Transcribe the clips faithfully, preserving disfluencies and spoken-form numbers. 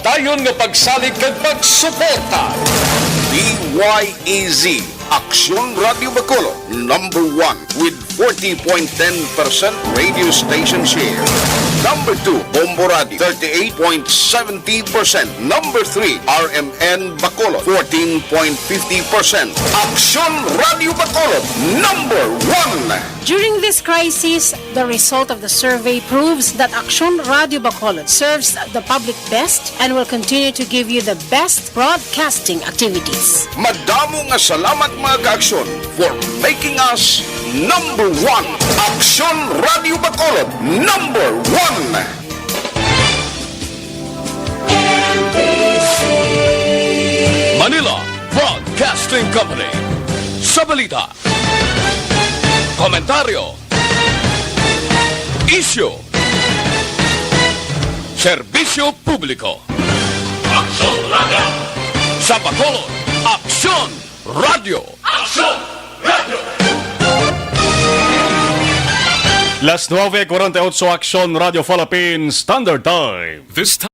Ayon nga pagsalig kag pagsuporta. D Y A Z, Aksyon Radio Bacolod, number one with forty point ten percent radio station share. Number two, Bombo Radio, thirty-eight point seventy percent. Number three, R M N Bacolod, fourteen point fifty percent. Aksyon Radio Bacolod, number one. During this crisis, the result of the survey proves that Aksyon Radio Bacolod serves the public best and will continue to give you the best broadcasting activities. Madamo nga salamat, mga ka-Aksyon, for making us number one. Aksyon Radio Bacolod, number one. Manila Broadcasting Company. Sa balita, komentaryo, isyu, serbisyo publiko. Aksyon Radio. Sa Bacolod, Aksyon Radio. Aksyon Radio. Las nueve cuarenta y ocho, Aksyon Radio Philippines Standard Time. This time.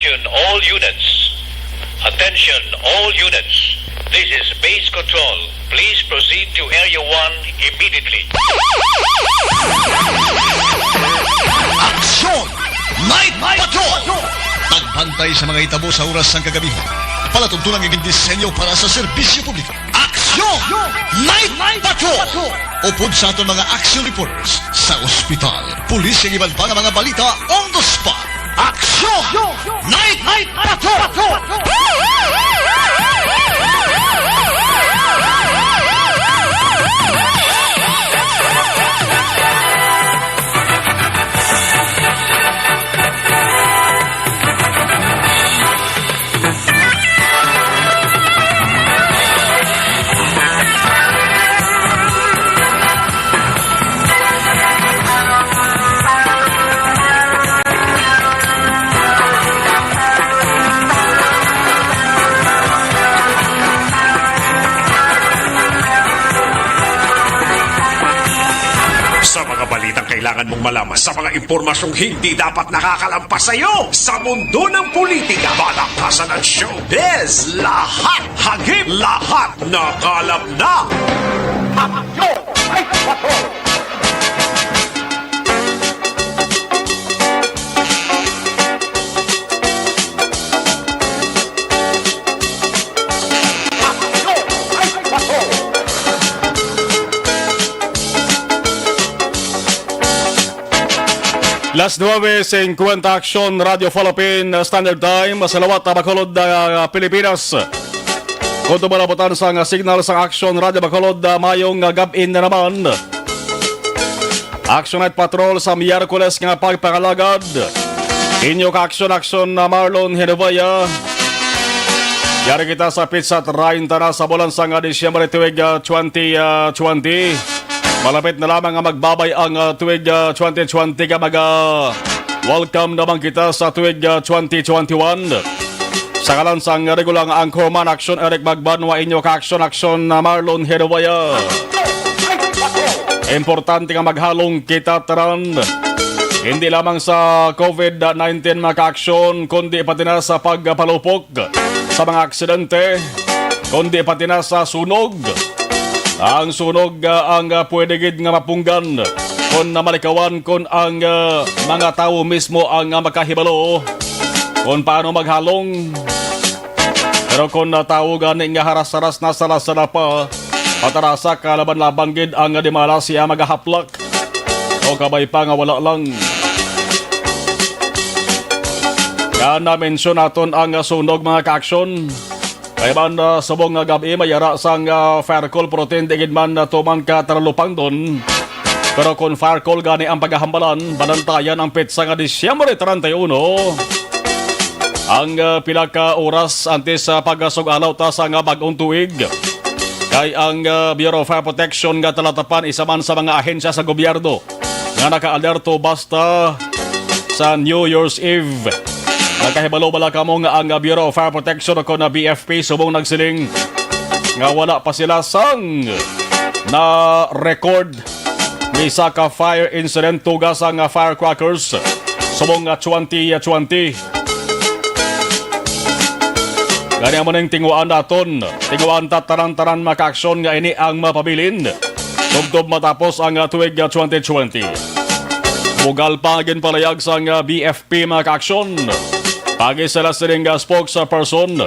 Attention all units. Attention all units. This is base control. Please proceed to Area one immediately. Aksyon! Night Patrol! Pagbantay sa mga hitabo sa oras sang kagabihan. Palatuntunan nga gindisenyo para sa serbisyo publiko. Aksyon! Night Patrol! Upod sa aton mga action reporters sa ospital, pulis, kag iban pa nga mga balita on the spot. Aksyon! Night Patrol! Sa mga balitang kailangan mong malaman, sa mga impormasyong hindi dapat nakakalampas sa iyo, sa mundo ng politika, palakpasan ng showbiz, lahat hagip, lahat nakalap na. Aksyon! Ay, patrol! Las nuebe singkwenta, Aksyon Radio Philippine Standard Time, sa liwat, ah, Bacolod, ah, Pilipinas. Kung tumalabutan sa nga signal sa Aksyon Radio Bacolod, ah, mayong, ah, gab-in na naman. Action Night Patrol sa Miyerkules nga pagpangalagad. Inyo ka Aksyon, Aksyon na Marlon Genovea. Yari kita sa pitsa treinta na sa bulan sang Disyembre tuig, ah, twenty, ah, twenty. Malapit na lamang nga magbabay ang, ah, tuig, ah, twenty twenty, ka maga welcome naman kita sa tuig, ah, twenty twenty-one. Sa ngalan sang regular nga anchorman, Aksyon Eric Magbanwa, inyo ka Aksyon, Aksyon na Marlon Genovea. Importante nga maghalong kita tanan. Hindi lamang sa covid nineteen, mga ka-aksyon, kundi pati na sa pagpalupok sa mga aksidente, kundi pati na sa sunog. Ang sunog, ah, ang, ah, pwede gid nga mapunggan kon na malikawan kon ang, ah, mga tawo mismo ang, ah, makahibalo kon paano maghalong. Pero kon, ah, tawo gani nga haras-haras na sa lasada pa, patarasa ka laban-laban gid ang, ah, dimala siya magahaplak o kabay pa nga wala lang. Kana, mensyon naton ang, ah, sunog, mga ka-aksyon. Kay man, ah, subong nga gab-i, may yara sang, ah, fire call, pero tindi gid man, ah, tuman ka talupangdon. Pero kon fire call gani ang pagahambalan, banantayan ang petsa nga Disyembre treinta y uno. Ang, ah, pila ka oras antes sa pagasug-alaw ta sa nga bag-ong tuig. Kay ang, ah, Bureau of Fire Protection nga talatapan isa man sa mga ahensya sa gobyerno nga nakaalerto basta sa New Year's Eve. Nakahibalo bala kamo nga ang Bureau of Fire Protection o kon na B F P subong nagsiling nga wala pa sila sang na-record ni isa ka fire incident tuga sang firecrackers subong nga twenty twenty. Gani amo ning tinguhaan naton. Tinguhaan ta tanan-tanan mga kaaksyon nga ini ang mapabilin tubtob matapos ang, ah, tuig, ah, twenty twenty. Bugal pa ginpalayag sang, ah, B F P mga kaaksyon. Pagi sila sining, ah, spokesperson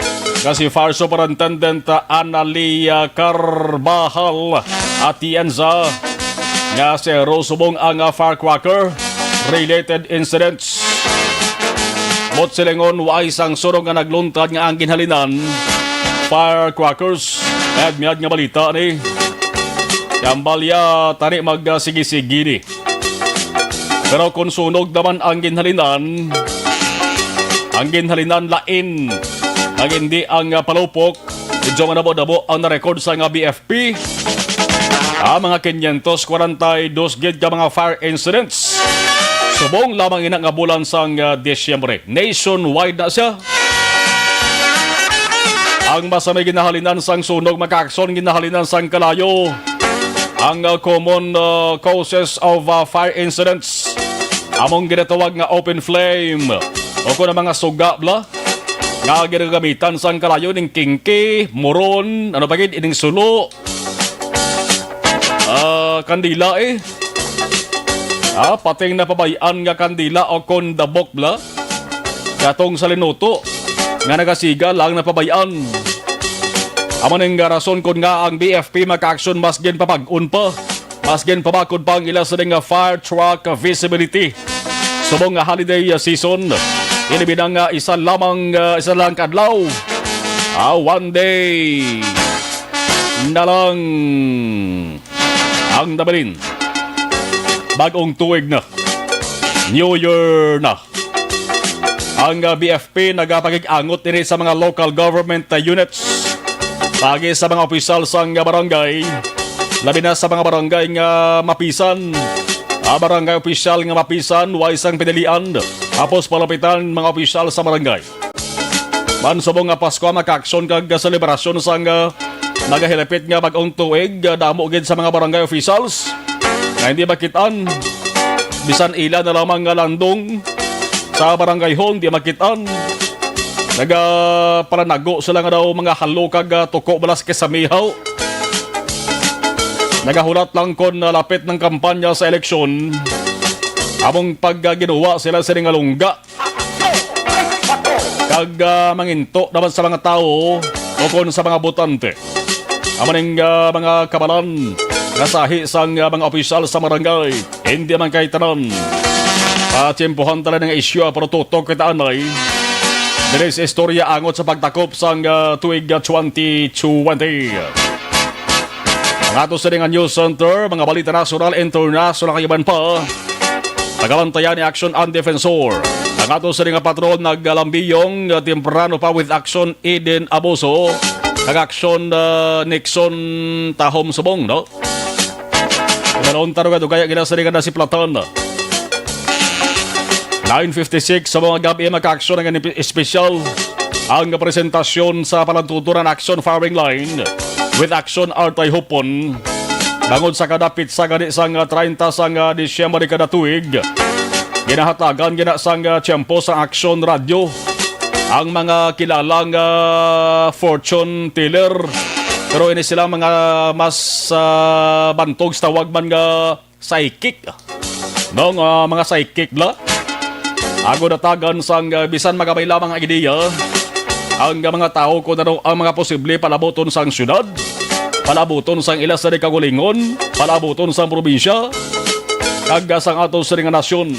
nga si Fire Superintendent, ah, Analia Carbajal Atienza nga zero subong ang, ah, firecracker related incidents. Mot silingon, waay sang sunog nga nagluntad nga ang ginhalinan firecrackers. Miyag-miyag nga balita ni. Kambalya, tani magsigi-sigi ni. Pero kung sunog naman ang ginhalinan, ang ginhalinan lain, ang hindi ang, ah, palupok, medyo manabo-dabo ang na-record sa nga B F P. Ah, mga quinientos kwarenta y dos gid ka mga fire incidents. Subong lamang ina nga bulan sang, ah, Disyembre. Nationwide na siya. Ang masami ginahalinan sang sunog, mga kaaksyon, ginahalinan sang kalayo. Ang, ah, common, ah, causes of, ah, fire incidents, among ginatawag nga open flame o kon ang mga suga bala nga ginagamitan sang kalayo ning kingki, muron, ano pa gid, ining sulo, ah, kandila eh. Ah, pating napabay-an nga kandila o kon dabok bala. Katong sa linuto nga nagasiga lang napabay-an. Amo ning rason kon nga ang B F P mga kaaksyon mas ginpabag-on pa, mas ginpabakod pa ang ila sa nga fire truck visibility. Subong nga holiday season, ilabi na nga isa lamang, ah, isa lang kadlaw. Ah, one day na lang ang nabilin. Bag-ong tuig na. New Year na. Ang, ah, B F P nagapakig-angot diri sa mga local government, ah, units, pagi sa mga opisyal sang, ah, barangay, labi na sa mga barangay nga mapisan, ah, barangay opisyal nga mapisan, way sang pinilian, hapos palapitan mga opisyal sa barangay. Man subong nga Pasko, mga kaaksyon kag selebrasyon sang, ah, nagahilapit nga bag-ong tuig, ah, damo gid sa mga barangay officials nga hindi makit-an. Bisan ila na lamang nga landong sa barangay hall, hindi makit-an. Nagapalanago sila nga daw mga halo kag, ah, tuko balas kay sa mihaw. Nagahulat lang kon, ah, lapit ng kampanya sa eleksyon. Among pagginuwa sila sini nga lungga kag, ah, manginto naman sa mga tawo o kon sa mga botante. Amo ning, ah, mga kabalan nga sahi sang, ah, mga opisyal sa barangay. Hindi man kay tanan. Patiyempohan tala nga isyu, pero tutok kita anay. Diri sa istorya angot sa pagtakop sang, ah, tuig, ah, twenty twenty. Ang ato sini nga news center, mga balita nasyonal, internasyonal, kag iban pa. Tagabantayan ni Action ang Defensor. Ang ato sini nga patrol naggalambiyong, uh, temprano pa with Action Eden Abuso, kag Action, uh, Nixon Tahom Subong, no? Ibalon ta nga dugay ang ila sini nga nasiplatan. Nine fifty-six sa mga gabi, mga kaaksyon, ang espesyal ang presentasyon sa Palantuturan Action Firing Line with Action Artay Hupon. Bangod sa kada pitsa gani sang treinta sang Disyembre kada tuig, ginahatagan gina sang tiyempo sa Action Radio ang mga kilalang, ah, fortune teller. Pero ini sila mga mas, ah, bantog sa tawag man nga psychic. No, nga mga psychic bala. Ako natagan sang, ah, bisan magamay lamang ang ideya, ang mga tawo kung ano ang mga posible palabuton sang syudad, palabuton sang ila sa kaugalingon, palabuton sang probinsya, kag sang ato sini nga nasyon.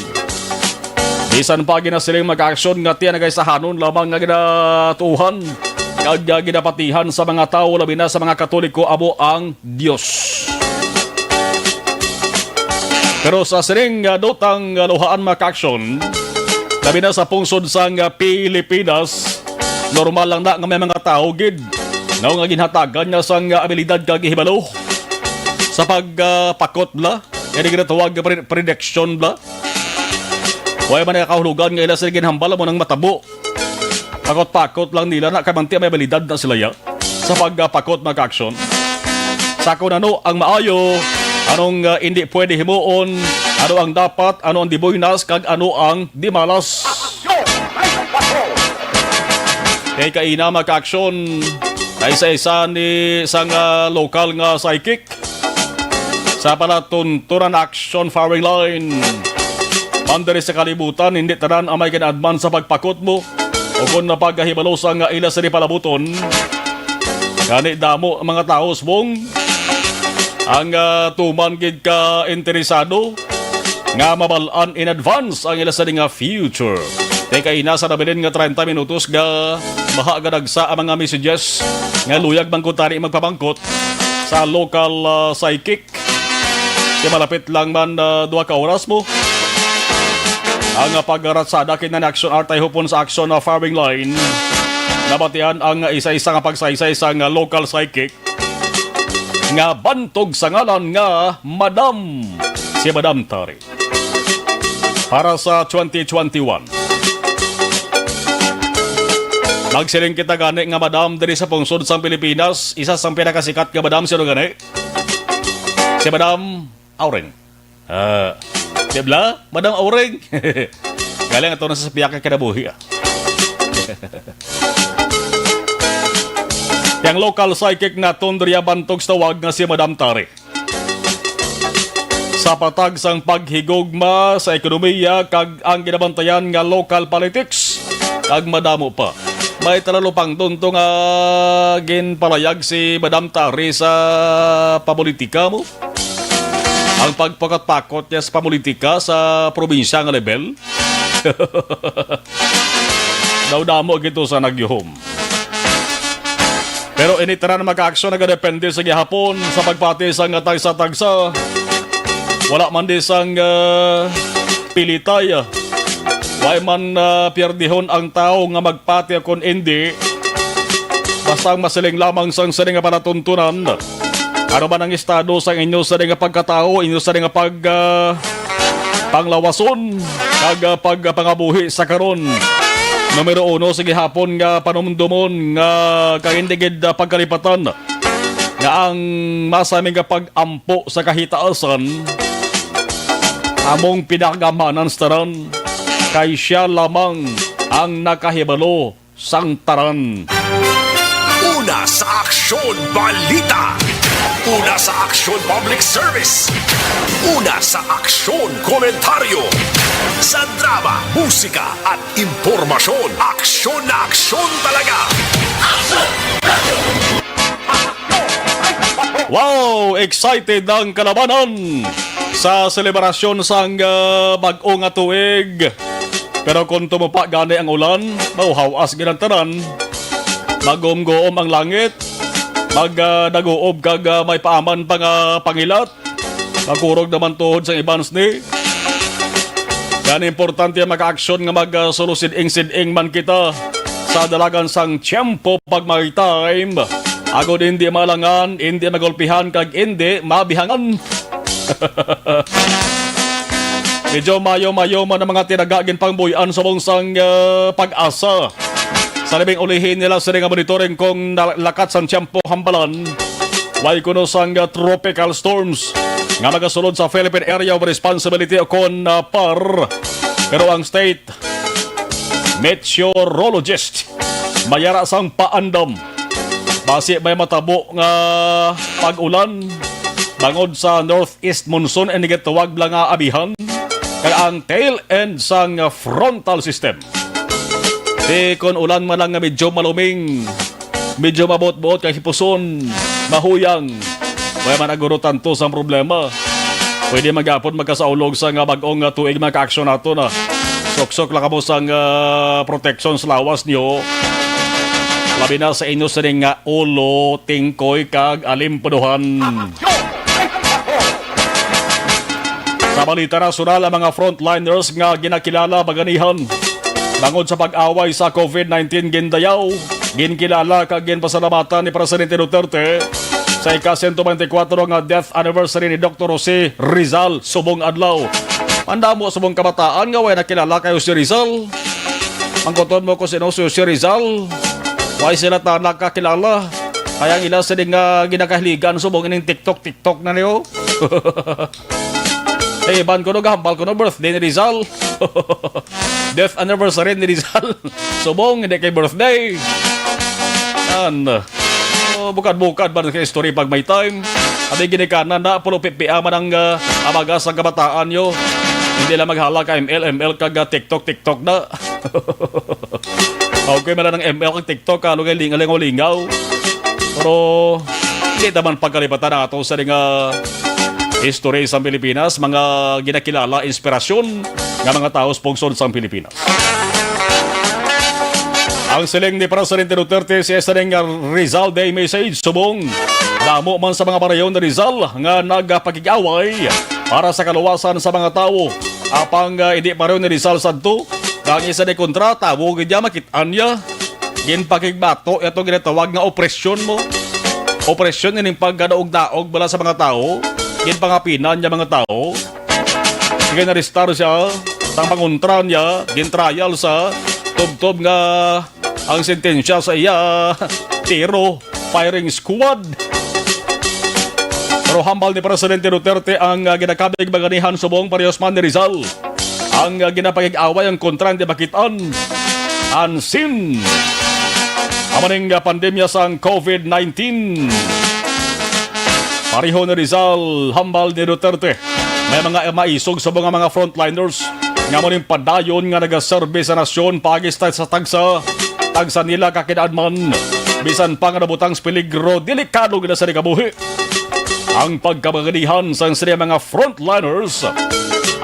Bisan pa ginasiling mga aksyon nga tiyan nagaisahanon lamang nga ginatuohan kag, ah, ginapatihan sa mga tawo, labi na sa mga Katoliko, amo ang Dios. Pero sa sining, ah, dutang, ah, luhaan, mga kaaksyon, labi na sa pungsod sang, ah, Pilipinas, normal lang na nga may mga tawo gid, no, nga ginhatagan nga sang, ah, abilidad kag hibalo sa pag, ah, pakot bala Kaya di ginatawag nga pre-, prediction bla. Wala man nakahulugan nga ila sila ginhambal mo nang matabo. Pakot-pakot lang nila na kamanti may balidad na sila ya. Sa pagpakot, mga ka-aksyon. Sa kung ano ang maayo, anong, ah, hindi pwede himuon, ano ang dapat, ano ang dibuinas, kag ano ang dimalas. Kay kaina, mga ka-aksyon, na isa-isa ni sang, ah, lokal nga psychic sa palatuntunan action firing line. Mandiri sa kalibutan, hindi tanan ang may kinadman sa pagpakot mo o kung napagahibalo sa nga ila sa palabuton. Gani damo ang mga tawo subong ang, ah, tuman gid ka interesado nga mabal-an in advance ang ila sa nga future. Kay kaina sa nabilin nga treinta minutos nga baha gadagsa ang mga messages nga luyag man kuntani magpamangkot sa local, ah, psychic. Kay malapit lang man, ah, duha ka oras mo. Ang, ah, pagratsada kay na action art ay hupon sa action na firing line. Nabatian ang isa-isa nga pagsaysay sa nga local psychic nga bantog sa ngalan nga Madam, si Madam Tari. Para sa twenty twenty-one. Magsiling kita gani nga madam diri sa pungsod sang Pilipinas, isa sang pinakasikat nga madam sino gani? Si Madam Auring. Ah, di bala? Madam Auring. Galing ato na sa piyaka kinabuhi, ah. Yang local psychic naton diri bantog sa tawag nga si Madam Tari. Sa patag sang paghigugma sa ekonomiya kag ang ginabantayan nga local politics, kag madamo pa. May talalupang tunto nga ginpalayag si Madam Tari sa pamulitika mo. Ang pagpakot-pakot niya sa pamulitika sa probinsya nga level. Daw damo gito sa nagyuhom. Pero ini tanan mga aksyon nagadepende sa gihapon sa pagpati sang tagsa-tagsa. Wala man di sang, ah, pilitay. Way man, ah, pierdihon ang tawo nga magpati kon indi. Basta ang masiling lamang sang sini nga palatuntunan. Ano man ang estado sang inyo sini nga pagkatawo, inyo sini nga pag, ah, panglawason kag, ah, pagpangabuhi sa karon. Numero uno sa gihapon nga panumdumon nga kag hindi gid, ah, pagkalipatan nga ang masami nga pag-ampo sa kahitaasan among pinakagamanan sa tanan, kay siya lamang ang nakahibalo sang tanan. Una sa Aksyon Balita. Una sa Aksyon Public Service. Una sa Aksyon Komentaryo. Sa drama, musika, at impormasyon, aksyon na aksyon talaga. Wow! Excited ang kalabanan sa selebrasyon sang, ah, bag-o nga tuig. Pero kung tumupa gani ang ulan, mauhawas gid ang tanan. Magumguom ang langit, mag, ah, daguob kag, ah, may paaman pa nga pangilat. Makurog naman tuhod sang iban sini. Yan importante ang makaaksyon nga mag, ah, sulusid-ing-sid-ing man kita sa dalagan sang tiyempo pag may time. Agod hindi malangan, hindi magulpihan, kag hindi mabihangan. Medyo mayo-mayo man ang mga tinaga ginpangbuy-an sa bungsang, ah, pag-asa. Sa labing ulihi nila sini nga monitoring kung nalakat sang tiyempo hambalan, way kuno sang, ah, tropical storms nga magasulod sa Philippine Area of Responsibility o kon, ah, par. Pero ang state meteorologist mayara sang paandam basi may matabo nga pag-ulan bangod sa north east monsoon, ang ginatawag lang nga amihan, kag ang tail end sang frontal system. Di kon ulan man lang nga medyo maluming, medyo mabuot-buot kag hipuson, mahuyang, wala man aguro tanto sang problema. Pwede man gihapon magkasaulog sa nga bag-ong nga tuig, mga kaaksyon nato na. Suksok lang kamo sang, ah, proteksyon sa lawas niyo. Labi na sa inyo sining nga ulo, tingkoy, kag alimpuduhan. Sa balita nasyonal, ang mga frontliners nga ginakilala baganihan bangod sa pag-away sa covid nineteen gindayaw, ginkilala kag ginpasalamatan ni Presidente Duterte Sa ika-sento bente kwatro nga death anniversary ni Doktor Jose Rizal subong adlaw. Ang damo subong kabataan nga way nakilala kay Jose Rizal. Mangkuton mo ko sino si Jose Rizal. Way sila ta nakakilala. Kaya ang ila sila nga ginakahiligan subong ining TikTok, TikTok na niyo. Eh, iban ko no, gahambal ko no, birthday ni Rizal. Death anniversary ni Rizal. Subong, hindi kay birthday. Yan. Oh, bukad-bukad ba kay story pag may time? Abi ginikanan na, pulo pipia man ang ah, amaga sa kabataan nyo. Hindi lang maghala ka M L, M L kag ah, TikTok, TikTok na. Okay man lang ang M L kag TikTok, ah, lugay lingaw-lingaw. Pero hindi naman pagkalipatan ang ato sa nga history sa Pilipinas, mga ginakilala, inspirasyon nga mga tawo sa pungsod sa Pilipinas. Ang siling ni Presidente Duterte sa isa ning Rizal Day message, subong damo man sa mga barayon ni Rizal nga nagapakig-away para sa kaluwasan sa mga tawo. Apang ah, hindi pareho ni Rizal sadto, nga ang isa ni kontra, tawo gid niya makit-an niya. Ginpakigbato ito ginatawag nga opresyon mo. Opresyon ining pagkadaog-daog bala sa mga tawo. Ginpangapinan niya mga tawo. Ginarestar siya, sang pangontra niya, gintrial sa tubtob nga ang sentensya sa iya, tiro, firing squad. Pero hambal ni Presidente Duterte ang ah, ginakabig baganihan subong parehas man ni Rizal. Ang ah, ginapakig-away ang kontra hindi makit-an. Ansin. Amo ning ah, pandemya sang covid nineteen. Pareho ni Rizal, hambal ni Duterte. May mga maisog sa mga, mga frontliners nga mo ning padayon nga nagaserbi sa nasyon paagi sa tagsa, tagsa nila ka kinaadman. Bisan pa nga nabutang sa peligro, delikado gid sa kabuhi. Ang pagkabaganihan sang sini mga frontliners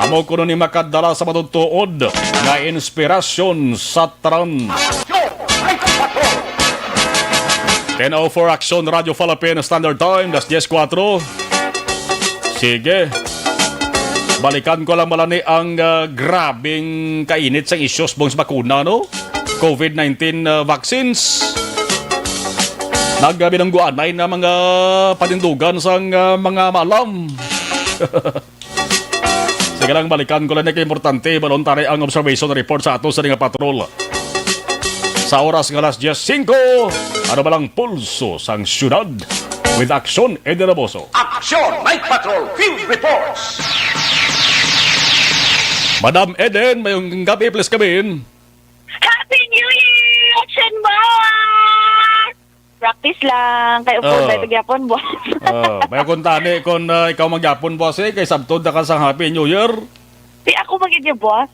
amo kuno ni makadala sa matutuod nga inspirasyon sa tanan. Ten oh four Action Radio Philippine Standard Time, das diez kuwatro. Sige. Balikan ko lang malani ang ah, grabing kainit sang issues bang sa bakuna, no? covid nineteen ah, vaccines. Nagabinungguanay na mga panindugan sang ah, mga maalam. Sige lang, balikan ko lang ni kay importante, balon tari ang observation report sa ato sa nga patrol. Sa oras nga alas diez singko, ano ba lang pulso sang syudad? With Action Eden Raboso. Action Night Patrol Field Reports. Madam Eden, mayong gabi, please come in. Happy New Year, Action Boss! Practice lang. Kay upod Oh. na ito gyapon, boss. Oh, may kuntani kung ah, ikaw magyapon, boss, eh, kay sabtod na ka sa Happy New Year. Di ako magiging boss.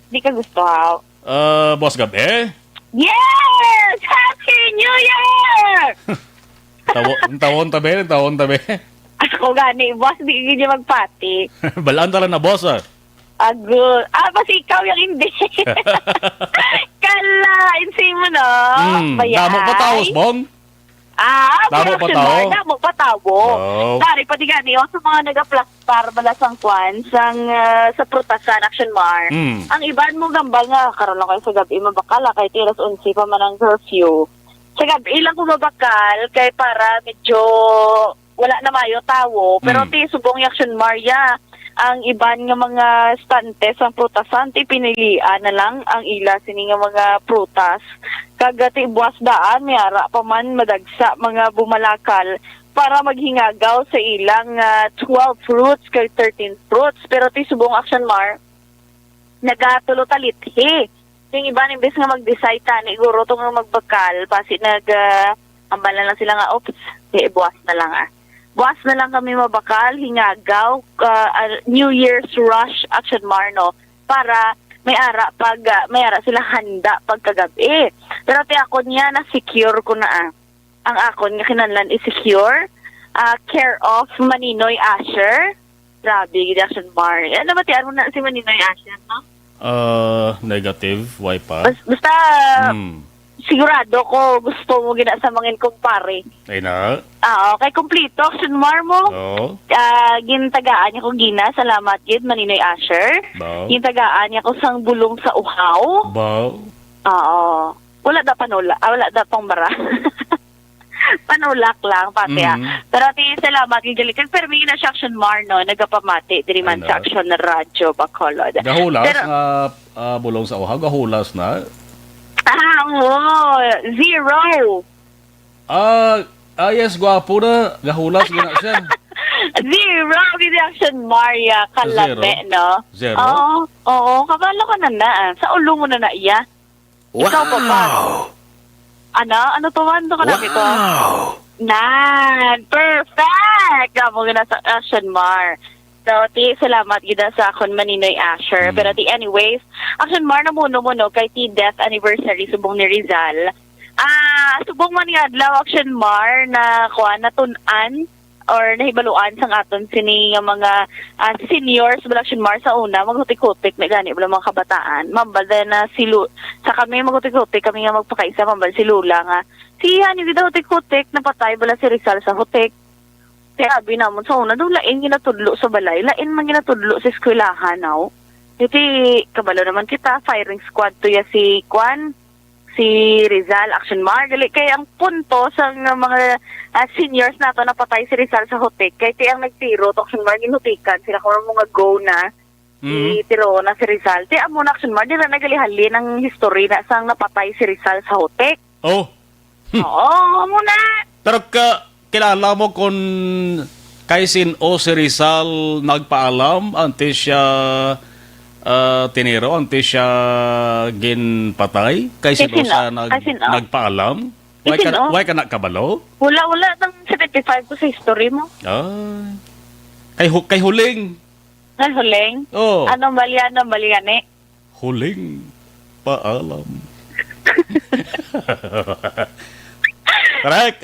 Di ka gusto, ha? Ah, boss, gabi? Yes! Happy New Year! Tawo, ang tawon tabi, ang tawon tabi. Ako gani, boss, di gid niya magpati. Balaan tala na, boss, ah. Agul. Ah, basi ikaw yung hindi. Kala, insi mo, no? Hmm, Bayaan. Damo pa tawo, Bong? Ah, Damo pa tawo? Damo pa tawo. Oh. Dari pa di gani, oh, sa mga nagaplastar bala sang kwan, sang, ah, sa prutasan, Action Mar. Hmm. Ang iban mo gamba nga, karon lang kayo sa gabi, mabakala kay tiras onse pa man ang curfew. Sa gabi lang ko mabakal, kay para medyo wala na mayo tawo, pero Mm. ti subong ni Action Maria, ang iban nga mga stante sang prutasan, ti pinilian na lang ang ila sini nga mga prutas. Kag ti buwas daan, may ara pa man madagsa mga bumalakal para maghingagaw sa ilang ah, twelve fruits kag thirteen fruits. Pero ti subong Action Mar, nagatulo talithi. Yung iban, imbes nga mag-decide tani, guro, tong magbakal, basi nag, ah, ambal na lang sila nga, "Oops, eh, buwas na lang, ah. Buwas na lang kami mabakal, hingagaw, ah, ah, New Year's rush, Action Mar, no? Para may ara pag, ah, may ara sila handa pagkagabi." Pero ti ako niya, na-secure ko na, ah. Ang akon nga kinahanglan i-secure, ah, care of Maninoy Asher. Grabe, gid, Action Mar. Ano ba, tiyan mo na si Maninoy Asher, no? Ah, negative, why pa? Bas-, basta, Hmm. sigurado ko gusto mo gina sa mangin kumpare. Ay na. Ah, okay, kumplito, Action Mar mo. Oo. Ah, gintagaan niya ko gina. Salamat gid, Maninoy Asher. Bao. Gintagaan niya ko sang bulong sa uhaw. Bao. Oo. Wala da panola. Ah, wala da pang bara. Panulak lang, pati, ah. Mm. Pero ti, salamat, gid gali. Kag permi na siya, Action Mar, no? Nagapamati diri man Ano? sa Action Radyo Bacolod. Gahulas Pero nga, ah, bulong sa uhaw, gahulas na. Ah, oo. Zero. Ah, ah, yes, gwapo na. Gahulas, gina siya. Zero, gid Action Mar, ya. Kalami, Zero? no? Zero? Oo, oo. Kabalo ka na na, ah. Sa ulo mo na na, iya. Ikaw pa ba? Wow! Ano? Ano to, man? Ano ka na ito? Wow! Nan, perfect! Amo gina sa Action Mar. So, ti, salamat gid sa akon Maninoy Asher. Mm. Pero ti, anyways, Action Mar, namuno mo, no, kay ti death anniversary subong ni Rizal. Ah, subong man nga adlaw, Action Mar, na, kuan, natun-an or nahibaluan sang aton sini nga mga, ah, seniors, bala, Action Mar, sa una, maghutik-hutik na gani, bala, mga kabataan. Mambal din na si Lu-, sa kami, maghutik-hutik kami nga magpakaisa, mambal si Lula nga, si Hani, di daw hutik-hutik, napatay, bala, si Rizal sa hutik. Kaya abi namon sa una, daw lain ginatudlo sa balay, lain man ginatudlo sa eskwelahan, no? Iti, kabalo naman kita, firing squad to ya si, kwan, si Rizal, Action Mar. Gali, kay ang punto sa nga mga, ah, seniors nato, napatay si Rizal sa hutik. Kay ti ang nagtiro, to, Action Mar, ginhutikan sila kung mga go na. Mhm. Gitiro na si Rizal. Ti amo na, Action Mar, di na nagalihalin ang history na sang napatay si Rizal sa hutik. Oh. Oo, amo na. Pero ka, kilala mo kung kay sin-o si Rizal nagpaalam antes siya, ah, tiniro, antes siya ginpatay? Kay Kay sin-o sino? siya nag-, Kay sino? nagpaalam? Kay Why ka, sino? why ka nakabalo? Wala, wala nang seventy-five ko sa history mo. Ay. Kay hu-, kay Huling. Kay Huling? Oh. Ano, bali, ano, bali, gani? Huling paalam. Correct.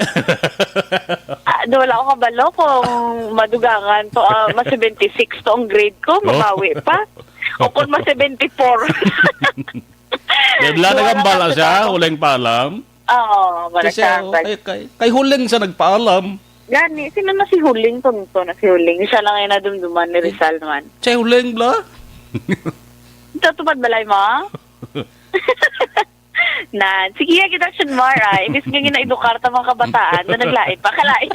Ah, do, wala ko kabalo kung madugangan to, ah, ma seventy-six to ang grade ko, Oh. mabawi pa. O kung ma seventy-four. Di bala Wala nagambala ka siya, kabalo. Huling paalam. Oo, wala Kasi, siya. oh, kay, kay, kay Huling sa nagpaalam. Gani, sino na si Huling, tonto na si Huling? Siya lang ay nadumduman ni Rizal naman. Siya Huling, bla? Tatupad balay mo? Na, sige, ya, kita, Action Mar, ah. Imbis nga ginaedukar ta mga kabataan, na naglain pa, kalain.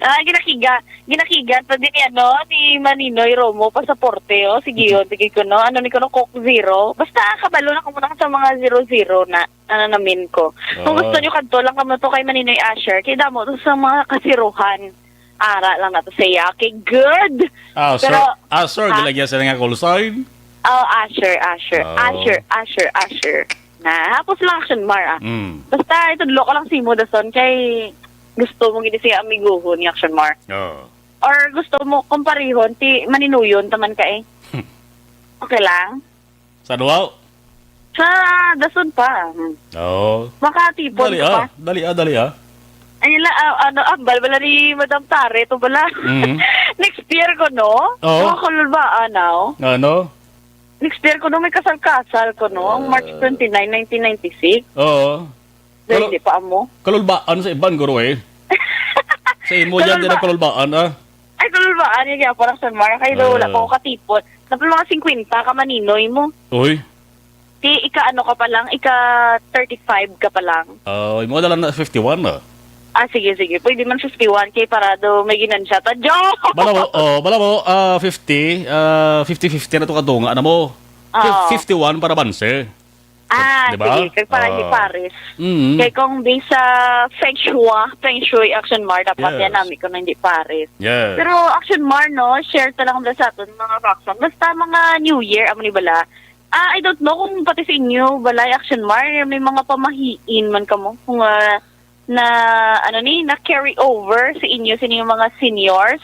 Ah, ginakiga, ginakiga ta din yan, no? Ni Maninoy Romo, pasaporte, oh. Sige, yun, sige ko, no? Ano ni ko, no? Coke Zero. Basta, kabalo na ko muna sa mga zero-zero na, ano namin ko. Kung Oo. gusto nyo, kadto lang kamo to kay Maninoy Asher. Kay damo to sa mga kasiruhan. Ara lang nato sa iya. Okay, good. Ah, sir. Pero, Ah, sir, ah? gilagyan sila nga call sign. Oh, Asher, Asher. Oh. Asher, Asher, Asher. Na, hapos lang, Action Mar, ah. Mm. Basta, itudlo ko lang si mo, dason, kay gusto mo gid siya amiguhon ni Action Mar. Oo. Or gusto mo kumparihon, ti maninuyon taman ka eh. Hmm. Okay lang? Sa duwa? Sa dason pa. Hmm. Oo. Makatipon Dali, ka ah. pa. Dali, ah, dali, ah. Ay, la, ah, ano, ah, bal-, bala ni Madam Tare, to bala. Mm. Next year ko, no? Oo. Mga kalulbaan, now. Ano? Next year ko, no, may kasal-kasal ko, no? Ang March Ah. twenty-nine, nineteen ninety-six. Oo. Dahil Kalo-, di pa amo. Kalulbaan sa iban, guro, eh. Sa imo yan, din ang Kalulba- kalulbaan, ah. Ay, kalulbaan, yung gyapon ang San Mar. Kayo daw, wala Ah. pa ako katipon. Dapat mga singkwenta ka maninoy mo. Uy. Di, ika ano ka pa lang, ika thirty-five ka pa lang. Ah, imo na lang na fifty-one, ah. Ah, sige, sige. Pwede man fifty-one kay para daw may ginansya ta. Joke! Bala mo, oh, bala mo, ah, fifty, ah, fifty fifty na to kadunga na mo. Fif-, Oo. fifty-one para banse. Ah, Di ba? sige. Kag para hindi Ah. pares. Mm. Kay kung di sa feng shui, feng shui, Action Mar, dapat Yes. yan nami ko na hindi pares. Yes. Pero Action Mar, no, share ta lang sa aton mga Roxanne. Basta mga New Year, amo ni bala. Ah, I don't know kung pati sa inyo, balay Action Mar, may mga pamahiin man kamo. Kung, ah, na, ano ni, na carry over sa inyo, sa inyong mga seniors.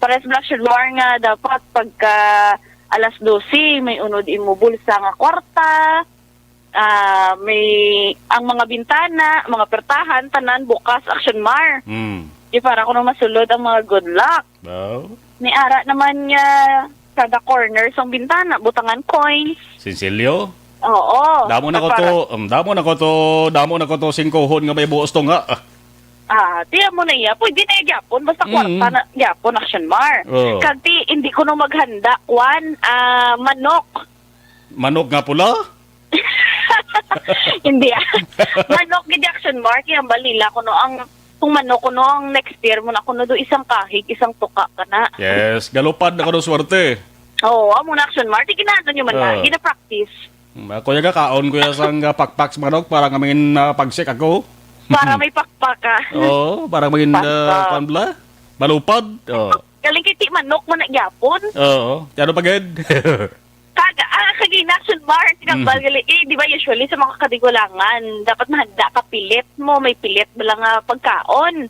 Pares bala, Action Mar, nga dapat pagka alas dose, may unod imo bulsa nga kwarta, ah, may, ang mga bintana, mga pertahan, tanan bukas, Action Mar. Mm. Di para kuno masulod ang mga good luck. Wow. May ara naman nga kada corner sang bintana, butangan coins. Sinsilyo? Oo. Damo na ko Para to, um, damo na ko to, damo na ko to singkuhon nga may buos to nga. Ah. Ah, tiyan mo na iya. Pwede na iya gyapon. Basta Mm. kwarta na gyapon, Action Mar. Oh. Kag ti, hindi ko nung maghanda, kwan, ah, manok. Manok nga pula? Hindi, ah. Manok gid, Action Mar, kay hambal nila kuno ang, kung manok kuno ang next year mo na kuno do isang kahig, isang tuka ka na. Yes, galupad na kuno swerte. Oo, amo na, Action Mar. Di ginaano nyo man na, Ah. gina-practice. Mm, ako yung kakaon ko yung sang, ah, pakpak sa manok para nga mangin, ah, pagsik ako. Para may pakpak ka. Oo, para mangin, ah, Pakpak. kuwan bala? Malupad. Oo. Galing kay ti manok mo na gyapon. Oo. Ano pa gid? Kag, ah, kag in Action Mar, tinambal Mm. gali. Eh, di ba usually sa mga kadigwalangan, dapat mahanda ka pilit mo, may pilit bala nga pagkaon.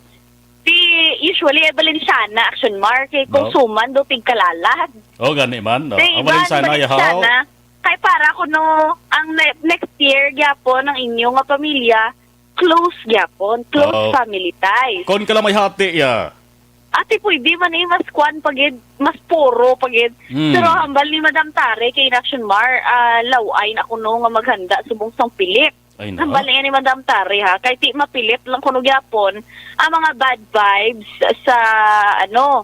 Di, usually, eh, Valenciana, Action Mar, kay Wow. konsuman do tigkalalat. Oh, gani man, no? Di, Ang iba, Valenciana, yahaw. Valenciana. Kay para kuno, ang ne-, next year, gyapon, ang inyo nga pamilya, close gyapon, close Oo. family ties. Kon ka lang may hati, ya. Ate, pwede man eh, mas kwan pa gid, mas puro pa gid. Mm. Pero hambal ni Madam Tare kay in Action Mar, ah, law-ay na kuno nga maghanda subong sang pilit. Ay, na. Hambal na yan ni Madam Tare, ha? Kay ti mapilit lang kuno gyapon ang mga bad vibes sa, ano,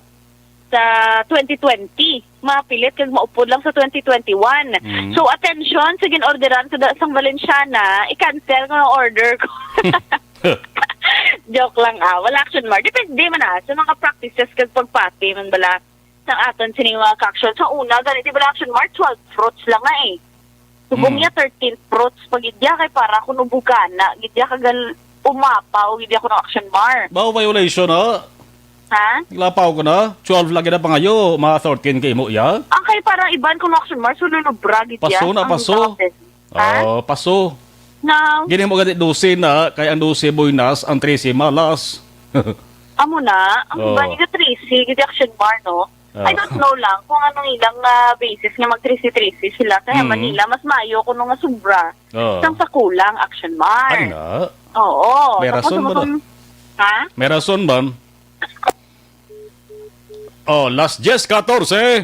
sa twenty twenty. Mapilit kag maupod lang sa twenty twenty-one. Mm. So, attention sa gin-orderan ko da sang Valenciana, i-cancel ko ang order ko. Joke lang, ah. Wala, Action Mar. Depende man, ah, sa mga practices kag pagpati man bala sang aton sining mga ka-action. Sa una, gani, di bala, Action Mar, twelve fruits lang nga eh. Subong Mm. niya, thirteen fruits pa gid ya, kay para kuno bugana gid ya, kagal umapaw gid ya kuno, Action Mar. Bao violation, ha? Ha? Lapaw ko na. Twelve lagi na pangayo, mga thirteen kay mo, ya? Ang kay parang iban kuno, Action Mar, sululubra gid ya. Paso na, Ang paso. mga pes-, ha? Oh, paso. No. Gini mo gani dose na, kay ang dose buenas, ang trese malas. Amo na, ang Oh. iban gid trese, gid, Action Mar, no? Oh. I don't know lang kung anong ilang, ah, basis nga mag-trese-trese sila. Kaya Mm. Manila, mas maayo kuno nga sobra. Oh. Sang sa kulang, Action Mar. Ay na. Oo. May Tapos rason ba na? kung, ha? May rason ba? Oh, las diyes katorse.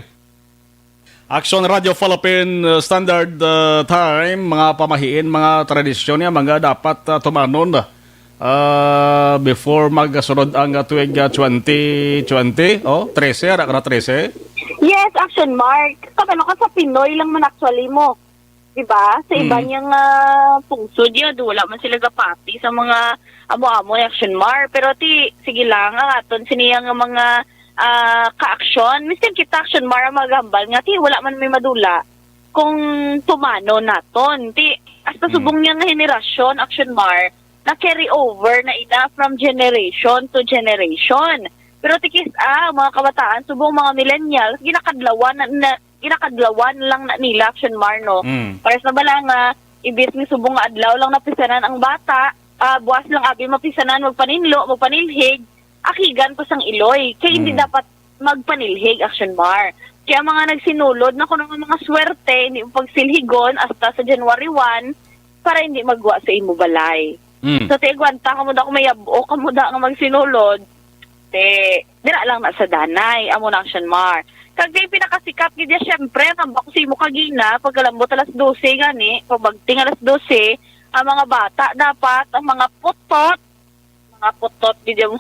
Action Radio Philippine, uh, Standard, uh, Time, mga pamahiin, mga tradisyon niya, mga dapat, uh, tumanon, uh, before magasunod ang, uh, tuig, uh, twenty twenty. Oh, trese, ara ka na trese? Yes, Action Mar. Kabalo ka, sa Pinoy lang man actually mo. Di ba? Sa iba Mm. niyang, ah, pungsod yun, wala man sila gapati sa mga amo-amo ni Action Mar. Pero ti, sige lang, ang aton siniya nga mga, ah, ka-action. Miskin kita, Action Mar, ang magambal nga, ti, wala man may madula kung tumano naton. Ti, hasta Mm. subong niya nga henerasyon, Action Mar, na carry over na ina from generation to generation. Pero ti kis-a, mga kabataan, subong mga millennials, ginakadlawan na, na, ginakadlawan lang na nila, Action Mar, no? Mm. Pares na bala nga, imbis nga subong nga adlaw lang napisanan ang bata, ah, buwas lang abi mapisanan, magpaninlo, magpanilhig, akigan pa sang iloy. Kay hindi Mm. dapat magpanilhig, Action Mar. Kaya mga nagsinulod na kuno nga mga swerte, hindi mo pagsilhigon hasta sa January one para hindi magwa sa imo balay. Mm. So, ti, agwanta ka mo da kung may yab-o ka mo da nga magsinulod. Ti, dira lang na sa danay, amo na, Action Mar. Kag ti, pinakasikat gid ya, syempre, ang bako sa imo kagina, pagkalambot alas dose gani, pagbagting alas dose, ang mga bata dapat, ang mga putot, mga putot gid ya mo.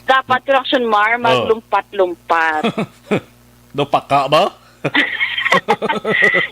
Dapat, Action Mar, Oh. maglumpat-lumpat. Do paka ba?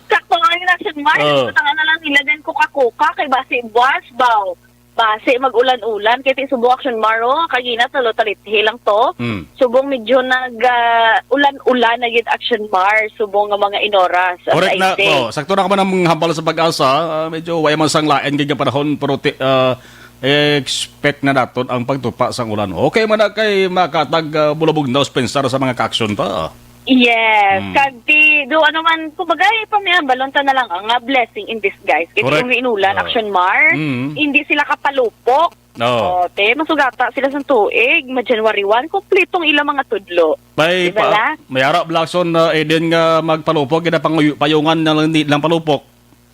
Sakto nga yun, Action Mar. Oh. Butangan na lang nila dyan kuka-kuka kay basi buwas, baw. Basi mag-ulan-ulan. Kay ti subong, Action Mar, oh, kagina talo talithi lang to. Hmm. Subong medyo nag, ah, ulan-ulan na gid, Action Mar. Subong nga mga inoras. As Correct I na. say. Oh, sakto na ka man ang hambal sa Pag-asa. Ah, medyo way man sang lain gid nga panahon, pero ti-, ah, expect na naton ang pagtupa sang ulan. Okay man na kay makatag, ah, bulabog na sa pensar sa mga ka-action ta. Yes. Mm. Kag ti, do, ano man, kumbaga, ipamihambalon ta na lang ang, ah, blessing in disguise. Kay Correct. Kung inulan, Ah. Action Mar, Mm. hindi sila kapalupok. Oo. Oh, te, masugata sila sa tuig, ma-January one, kumplitong ilang mga tudlo. May Di ba pa, la? may ara, Blackson, na Eden nga magpalupok, gina panguyo-, payungan na lang, di lang palupok.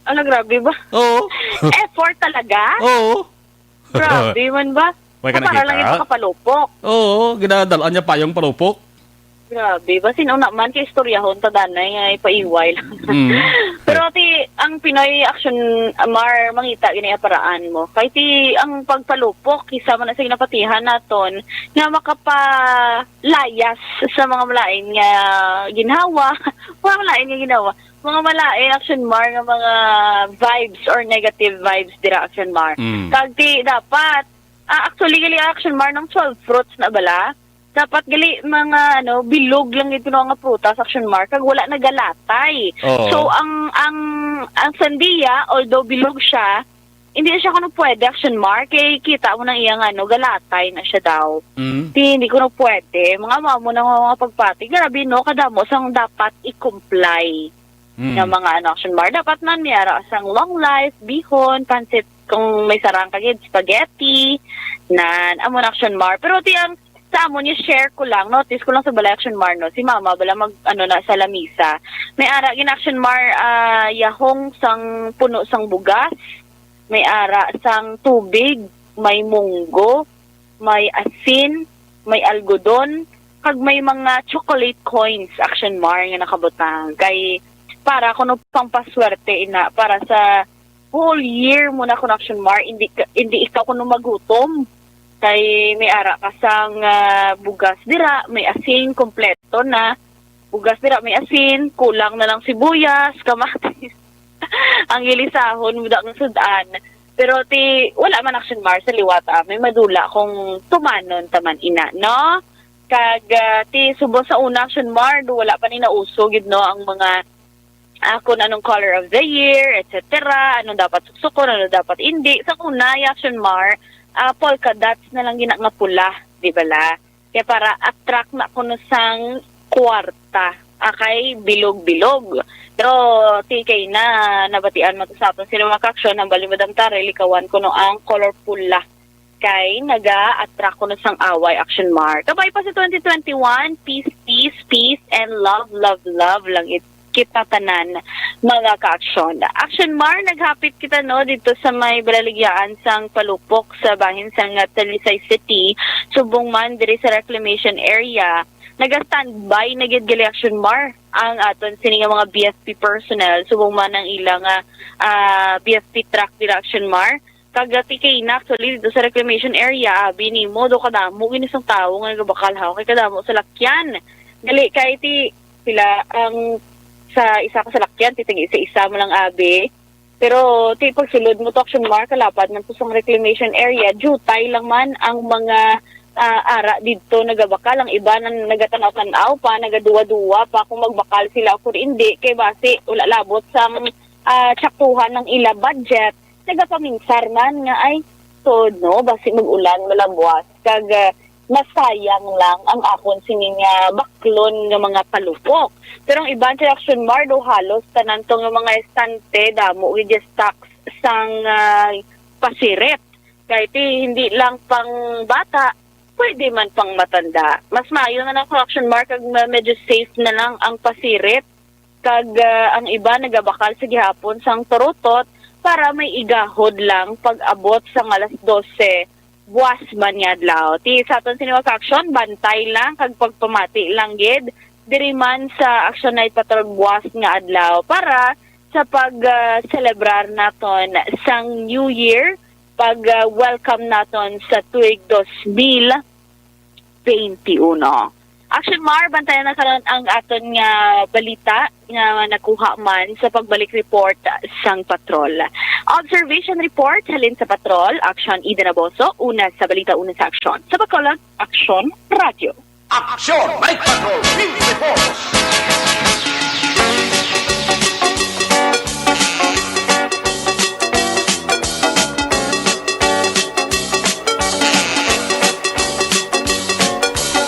Ala, grabe ba? Oo. Effort talaga? Oo. Grabe man ba? May ka Para lang nakita? Ito kapalupok. Oo, ginadalaan niya payong palupok. Grabe ba? Sino naman kay istoryahon ta danay nga ipaiway lang. Mm. Pero ti, ang Pinoy Action Mar, mangita gini paraan mo. Kay ti, ang pagpalupok, kisa man na sa ginapatihan naton, nga makapalayas sa mga malain nga ginhawa, mga malain nga ginawa. mga malain, Action Mar, nga mga vibes or negative vibes dira, Action Mar. Mm. Kag ti dapat, ah, actually, gali, Action Mar, nang twelve fruits na bala, dapat gali mga, ano, bilog lang ito nga prutas, Action Mar, kag wala nagalatay. Oo. So, ang, ang, ang sandia, although bilog siya, hindi siya kuno pwede, Action Mar, kay kita mo nang iyang, ano, galatay na siya daw. Mm. Ti, hindi kuno pwede. Mga amo na nga mga pagpati. Grabe, no? Kadamo sang dapat i-comply Mm. nga mga, ano, Action Mar. Dapat man may ara sang long life, bihon, pansit, kung may sarang ka gid, spaghetti, nan, amo na, Action Mar. Pero ti ang sa amon, i-share ko lang, notice ko lang sa balay, Action Mar, no? Si mama bala mag, ano na, sa lamisa. May ara gid, Action Mar, ah, yahong sang puno sang bugas, may ara sang tubig, may munggo, may asin, may algodon, kag may mga chocolate coins, Action Mar, nga nakabutang. Kay para kuno pang paswerte ina, para sa whole year mo na kuno, Action Mar, hindi ka, hindi ikaw kuno magutom. Kay may ara ka sang, ah, bugas dira, may asin, kompleto na. Bugas dira, may asin, kulang na lang sibuyas, kamatis. Ang gilisahon mo da nga sud-an. Pero ti, wala man, Action Mar, sa liwat, ah, may madula kung tumanon ta man ina, no? Kag, ah, ti, subong sa una, Action Mar, do wala pa ni nauso gid, no, ang mga, ah, kung anong color of the year, et cetera, anong dapat suksukon, ano dapat hindi. Sa una, Action Mar, ah, polka dots na lang gina nga pula, di bala? Kaya para attract na kuno sang kwarta, akay bilog-bilog. Pero ti kay na nabatian mo to sa aton sila mga kaaksyon, ang bali Madam Tara, likawan kuno ang color pula. Kay naga-attract kuno sang away, Action Mar. Kabay pa sa twenty twenty-one, peace, peace, peace, and love, love, love lang it kita tanan, mga kaaksyon. Action Mar, naghapit kita, no, dito sa may balaligyaan sang Palupok sa bahin sang, ah, Talisay City, subong man diri sa reclamation area. Naga-standby na gid gali, Action Mar, ang aton sini nga mga B F P personnel, subong man ang ilang, ah, ah, B F P truck dira, Action Mar. Kag ti kay na, actually, dito sa reclamation area, abi nimo, do kadamo gini sang tawo nga nagabakal, ha, kay kadamo salakyan. Dali kay ti sila ang sa isa ka salakyan, ti tag-isa-isa mo lang, abi. Pero ti pagsulod mo to, Action Mar, kalapad man to sang reclamation area, jutay lang man ang mga, ah, ara didto nagabakal. Ang iba nang nagatan-aw-tan-aw pa, nagaduwa-duwa pa kung magbakal sila o kung hindi, kay basi wala labot sang, ah, tsaktuhan ng ila budget. Nagapaminsar man nga, "Ay, tuod, no, basi mag-ulan, malabwas, kag, ah, masayang lang ang akon sini nga baklon nga mga palupok." Pero ang iban sa Action Mar, do halos tanan to nga mga estante, damo gid ya stocks sang, ah, pasirit. Kay ti, hindi lang pang bata, pwede man pang matanda. Mas maayo na lang kung, Action Mar, kag ma-, medyo safe na lang ang pasirit. Kag, ah, ang iba nagabakal sa gihapon sang turutot para may igahod lang pag-abot sang alas dose buwas man nga adlaw. Ti sa aton sini mga kaaksyon, bantay lang kag pagpamati lang gid diri man sa Action Night Patrol buwas nga adlaw para sa pag, ah, selebrar naton sang New Year, pag, ah, welcome naton sa tuig dos mil twenty-uno. Action Mar, bantayan na karon ang aton nga balita nga nakuha man sa pagbalik report sang patrol. Observation report halin sa patrol, Action Eden Aboso, una sa balita, una sa aksyon. Sa Bacolod, Action Radio. Action Night Patrol News Report.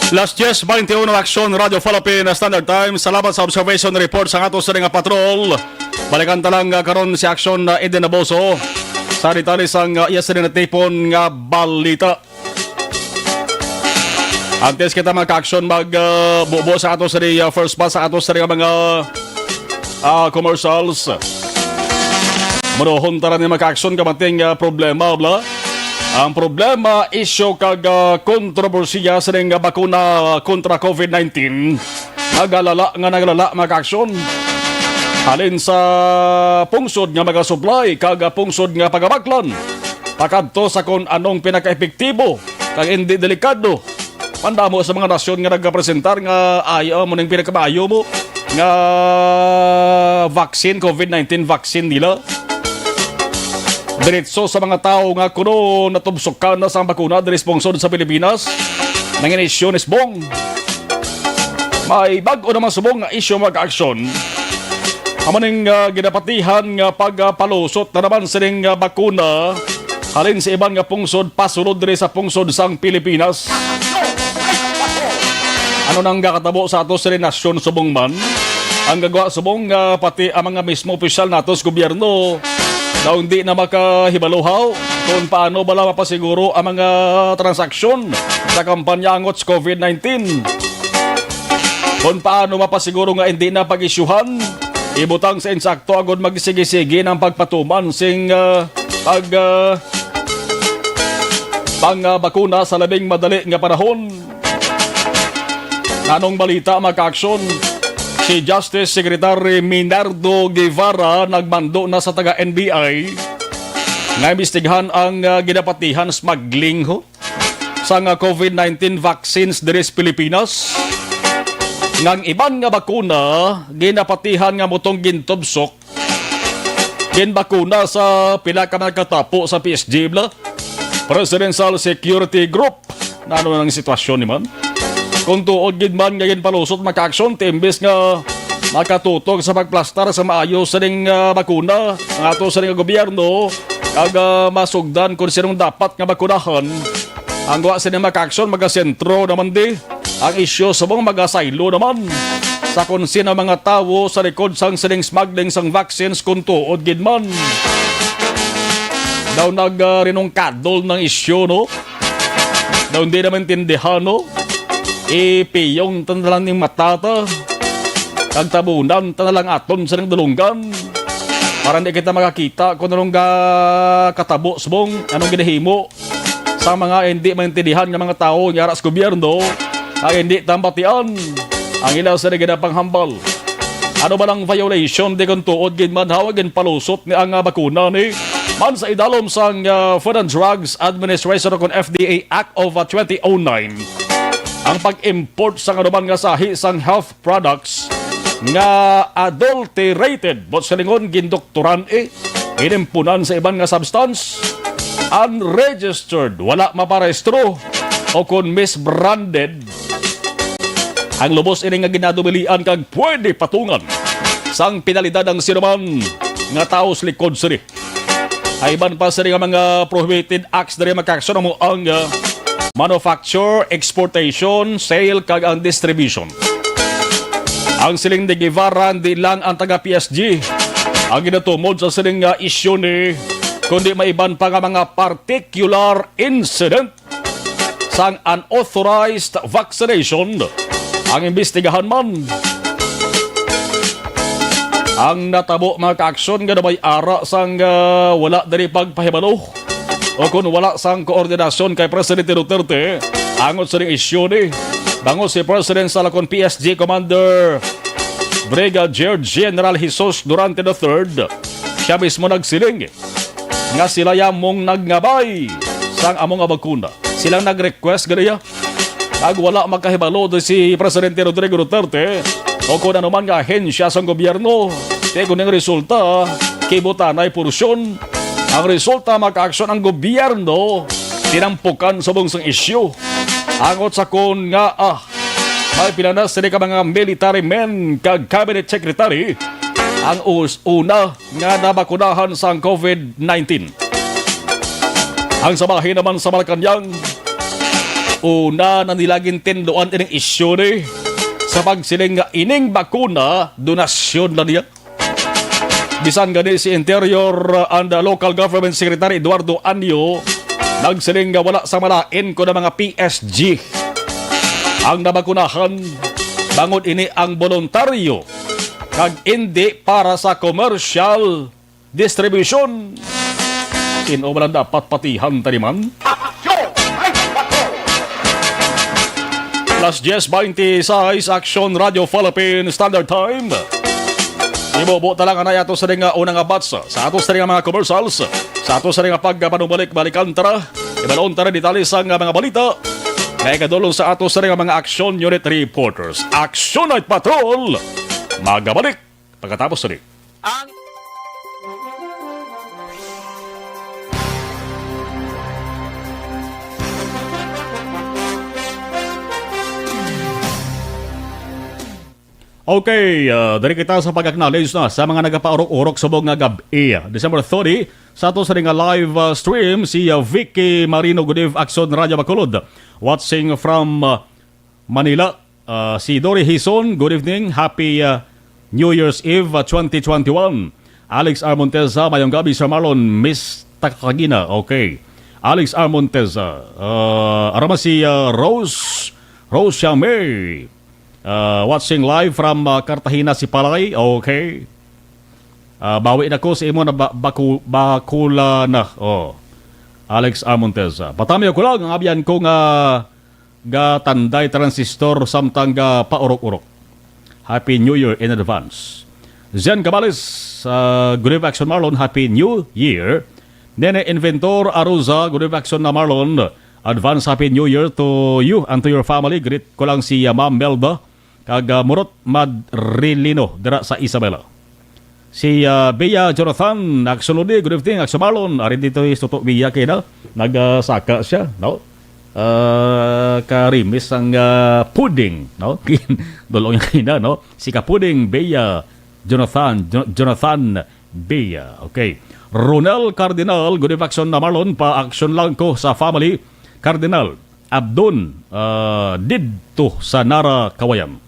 Las diez baintiuno, Aksyon Radio Philippine Standard Time. Salamat sa observation report sa ato sini nga patrol. Balikan ta lang, ah, karon si Aksyon, ah, Eden Aboso sa detalye sang, ah, iya sini natipon nga balita. Antes kita, mga ka-aksyon, mag, ah, bubo sa ato sini, ah, first pass sa ato sini nga mga, ah, commercials. Manuhon ta ra ni, mga ka-aksyon, kamanting, ah, problema, bla. Ang problema, isyu kag, ah, kontrobersiya sa ning, ah, bakuna kontra COVID nineteen. Nagalala nga nagalala, mga ka-aksyon. Halin sa pungsod nga mga supply kag, ah, pungsod nga pagabaklan, pakadto sa kon anong pinakaepektibo kag hindi delikado. Pandamo sa mga nasyon nga nagapresentar nga ayaw mo ning pinakamaayo mo. nga vaccine, covid nineteen vaccine nila. Diretso sa mga tawo nga kuno natubsokan na sang bakuna diri sa pungsod sa Pilipinas, nangin-issue ni subong. May bag-o naman subong nga issue, mga kaaksyon. Amo ning, ah, ginapatihan nga pagpalusot na naman sining, ah, bakuna halin sa iban nga pungsod pasulod diri sa pungsod sang Pilipinas. Ano nang gakatabo sa ato sini nasyon subong man? Ang gagwa subong nga pati ang mga mismo opisyal nato sa gobyerno daw hindi na makahibaluhaw kung paano bala mapasiguro ang mga transaksyon sa kampanya angot sa covid nineteen. Kung paano mapasiguro nga hindi na pag-isyuhan, ibutang sa insakto agud magsigi-sigi ng pagpatuman sing, ah, pag, ah, pang, ah, bakuna sa labing madali nga panahon. Nanong balita, mga kaaksyon? Si Justice Secretary Minardo Guevara nagmando na sa taga N B I nga imbestigahan ang, ah, ginapatihan smuggling ho sang, ah, covid nineteen vaccines diri sa Pilipinas, nga ang iban nga bakuna ginapatihan nga mutong gintubsok, ginbakuna sa pila ka mga katapo sa P S G bala, Presidential Security Group. Nano na ang sitwasyon ni man? Kung tuod gid man nga ginpalusot, mga kaaksyon, ti imbes nga makatutok sa pagplastar sa maayo sining, ah, bakuna ang ato sining gobyerno, kag, ah, masugdan kung sinong dapat nga bakunahan, ang wa sini, mga kaaksyon, magasentro naman di ang isyu subong magasaylo naman sa kung sino mga tawo sa likod sang sining smuggling sang vaccines, kung tuod gid man. Daw nag, ah, rinungkadol ng isyu, no? Daw hindi naman tindihan, no? Ipiyong ta na lang ning mata ta. Kag tabunan ta na lang aton sa nang dulunggan. Para hindi kita makakita kung anong ga-, katabo subong, anong ginahimo sa mga hindi maintindihan nga mga tawo nga ara sa gobyerno, nga hindi tambatian ang ila sa ginapanghambal. Ano ba lang violation di kung tuod gid man hawa ginpalusot ni ang, ah, bakuna ni man sa idalom sang, ah, Food and Drugs Administration o kon F D A Act of, ah, twenty oh nine? Ang pag-import sang anuman nga sahi sang health products nga adulterated, buot silingon, gindoktoran, eh, inimpunan sa iban nga substance, unregistered, wala maparehistro, o kon misbranded, ang lubos ini nga ginadubilian kag pwede patungan sang penalidad ang sinuman nga tawo sa likod sini. Ay iban pa sini nga mga prohibited acts diri, mga kaaksyon, amo ang, ah, manufacture, exportation, sale, kag ang distribution. Ang siling ni Guevara, di lang ang taga P S G ang ginatumod sa sining nga isyu ni, kundi may iban pa nga mga particular incident sang unauthorized vaccination ang imbestigahan man. Ang natabo, mga kaaksyon, nga may ara sang, ah, wala diri pagpahibalo o kung wala sang koordinasyon kay Presidente Duterte angot sa ning isyu ni, bangod si President Salakon P S G Commander Brigadier General Jesus Durante the third, siya mismo nagsiling nga sila ya mong nagngabay sang amo nga bakuna. Silang nag-request ganiya. Kag wala makahibalo di si Presidente Rodrigo Duterte o kon ano man nga ahensya sang gobyerno. Kay kung ang resulta, kibutanay porsyon. Ang resulta, mga kaaksyon, ang gobyerno tinampukan subong sang isyu. Angot sa kon nga, ah, may pila na sini ka mga military men kag cabinet secretary ang us-, una nga nabakunahan sang covid nineteen. Ang sa bahin naman sa Malacañang, una na nila gintinduan ining isyu ni sa pagsiling nga ining bakuna donasyon na niya. Bisan gani si Interior and Local Government Secretary Eduardo Anyo nagsiling nga wala sa malain ko na mga P S G ang nabakunahan, bangod ini ang boluntaryo kag indi para sa commercial distribution. Sino man ang dapat patihan, taniman? Alas diyes beintisais, Aksyon Radio Philippine Standard Time. Ibubo ta lang anay ato sa nga unang abats sa ato sa nga mga commercials, sa ato sa nga pagpanumalik-balikan, tara. Ibalon ta rin detalye sa nga mga balita nga ikadulong sa ato sa nga mga Action Unit reporters. Action Night Patrol! Magabalik pagkatapos ni ang Okay, ah, diri kita sa pag-acknowledge na sa mga nagapaurok-urok subong nga gab-i. December thirty, sa ato sa nga live, ah, stream, si, ah, Vicky Marino, good eve, Action Radio Bacolod. Watching from, ah, Manila, ah, si Dory Hison, good evening, happy, ah, New Year's Eve, ah, twenty twenty-one. Alex R. Monteza, mayong gabi, Sir Marlon, Miss Takagina, okay. Alex R. Monteza, ah, arama si, ah, Rose, Rose May. Ah, watching live from, ah, Cartagena, Sipalay. Okay. Ah, bawi na ko sa imo na ba-, baku-, bakula na. Oh. Alex Amontes, ah, patamiw ko lang ang abyan ko nga gatanday transistor samtang ga paurok-urok. Happy New Year in advance. Zen Cabales, ah, good evening, Action Marlon. Happy New Year. Nene Inventor Aruza, good evening, Action na Marlon. Advance Happy New Year to you and to your family. Greet ko lang si, ah, Ma'am Melba kag, ah, Murot Madrilino dira sa Isabela. Si, ah, Bea Jonathan, Action Lodi, good evening, Action Marlon. Ari dito is Toto Bea kay na, nagsaka siya, no? Ah, karimis ang, ah, pudding, no? Dulong niya kay na, no? Si Kapuding Bea Jonathan, Jo-, Jonathan Bea. Okay. Ronel Cardinal, good evening, Action na Marlon, pa-action lang ko sa family. Cardinal, Abdon, ah, didto sa Nara, Kawayan.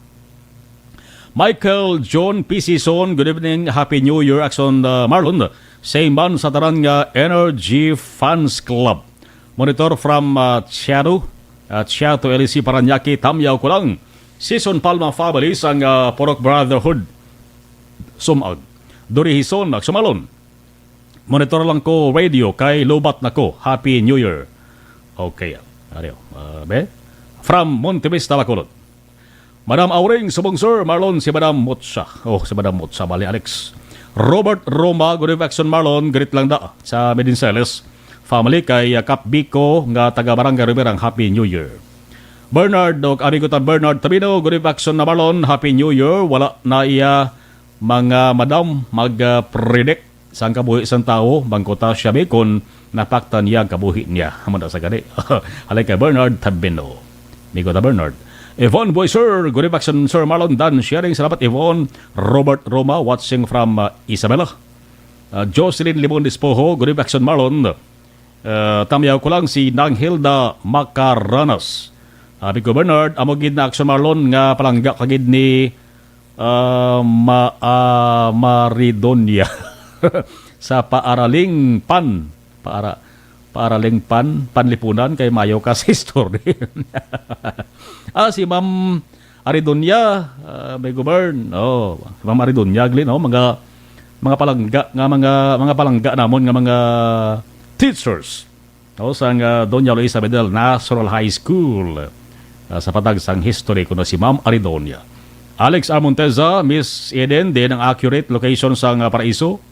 Michael John P. Sison, good evening, Happy New Year, Action, ah, Marlon. Same man sa tanan nga Energy Fans Club. Monitor from, ah, Chiado, ah, Chiado, L E C, Parañaque, tamyaw ko lang. Sison Palma family sang, ah, Purok Brotherhood. Sumag. Duri Hison, Action Marlon. Monitor lang ko radio kay lubat na ko. Happy New Year. Okay. Ariyo. Ah, be? From Montevista, Bacolod. Madam Auring, subong Sir Marlon, si Madam Mutsa. Oh, si Madam Mutsa, bali Alex. Robert Roma, good evening, Action Marlon, greet lang da sa Medinceles family kay, ah, Kap Biko nga taga Barangay Riberang, Happy New Year. Bernard, og amigo ta Bernard Tabino, good evening, Action na Marlon, Happy New Year. Wala na iya mga madam mag, ah, predict sang kabuhi sang tawo, bangkuta siya, be, kon napaktan niya ang kabuhi niya. Amo na sa gani. Halin kay Bernard Tabino. Amigo ta Bernard. Yvonne Boyser, good evening, Sir Marlon Dan Sharing. Salamat, Yvonne. Robert Roma, watching from, uh, Isabela. Uh, Jocelyn Limon Despojo, good evening, Marlon. Uh, tamyaw ko lang si Nang Hilda Macaranas. Abi ko, Bernard, amo gid na Action Marlon nga palangga ka gid ni ah, ma-, ah, Maridonia. Sa paaraling pan, paara-, paaraling pan, panlipunan kay mayo ka sa history. Ah, si Ma'am Aridonia, ah, may govern. Oh, si Ma'am Aridonia, Glenn, oh, mga, mga palangga nga mga, mga palangga namon nga mga teachers. O, sang, ah, Doña Luisa Bedel National High School, ah, sa patag sang history kuno si Ma'am Aridonia. Alex A. Monteza, Miss Eden, din ang accurate location sang, ah, Paraiso.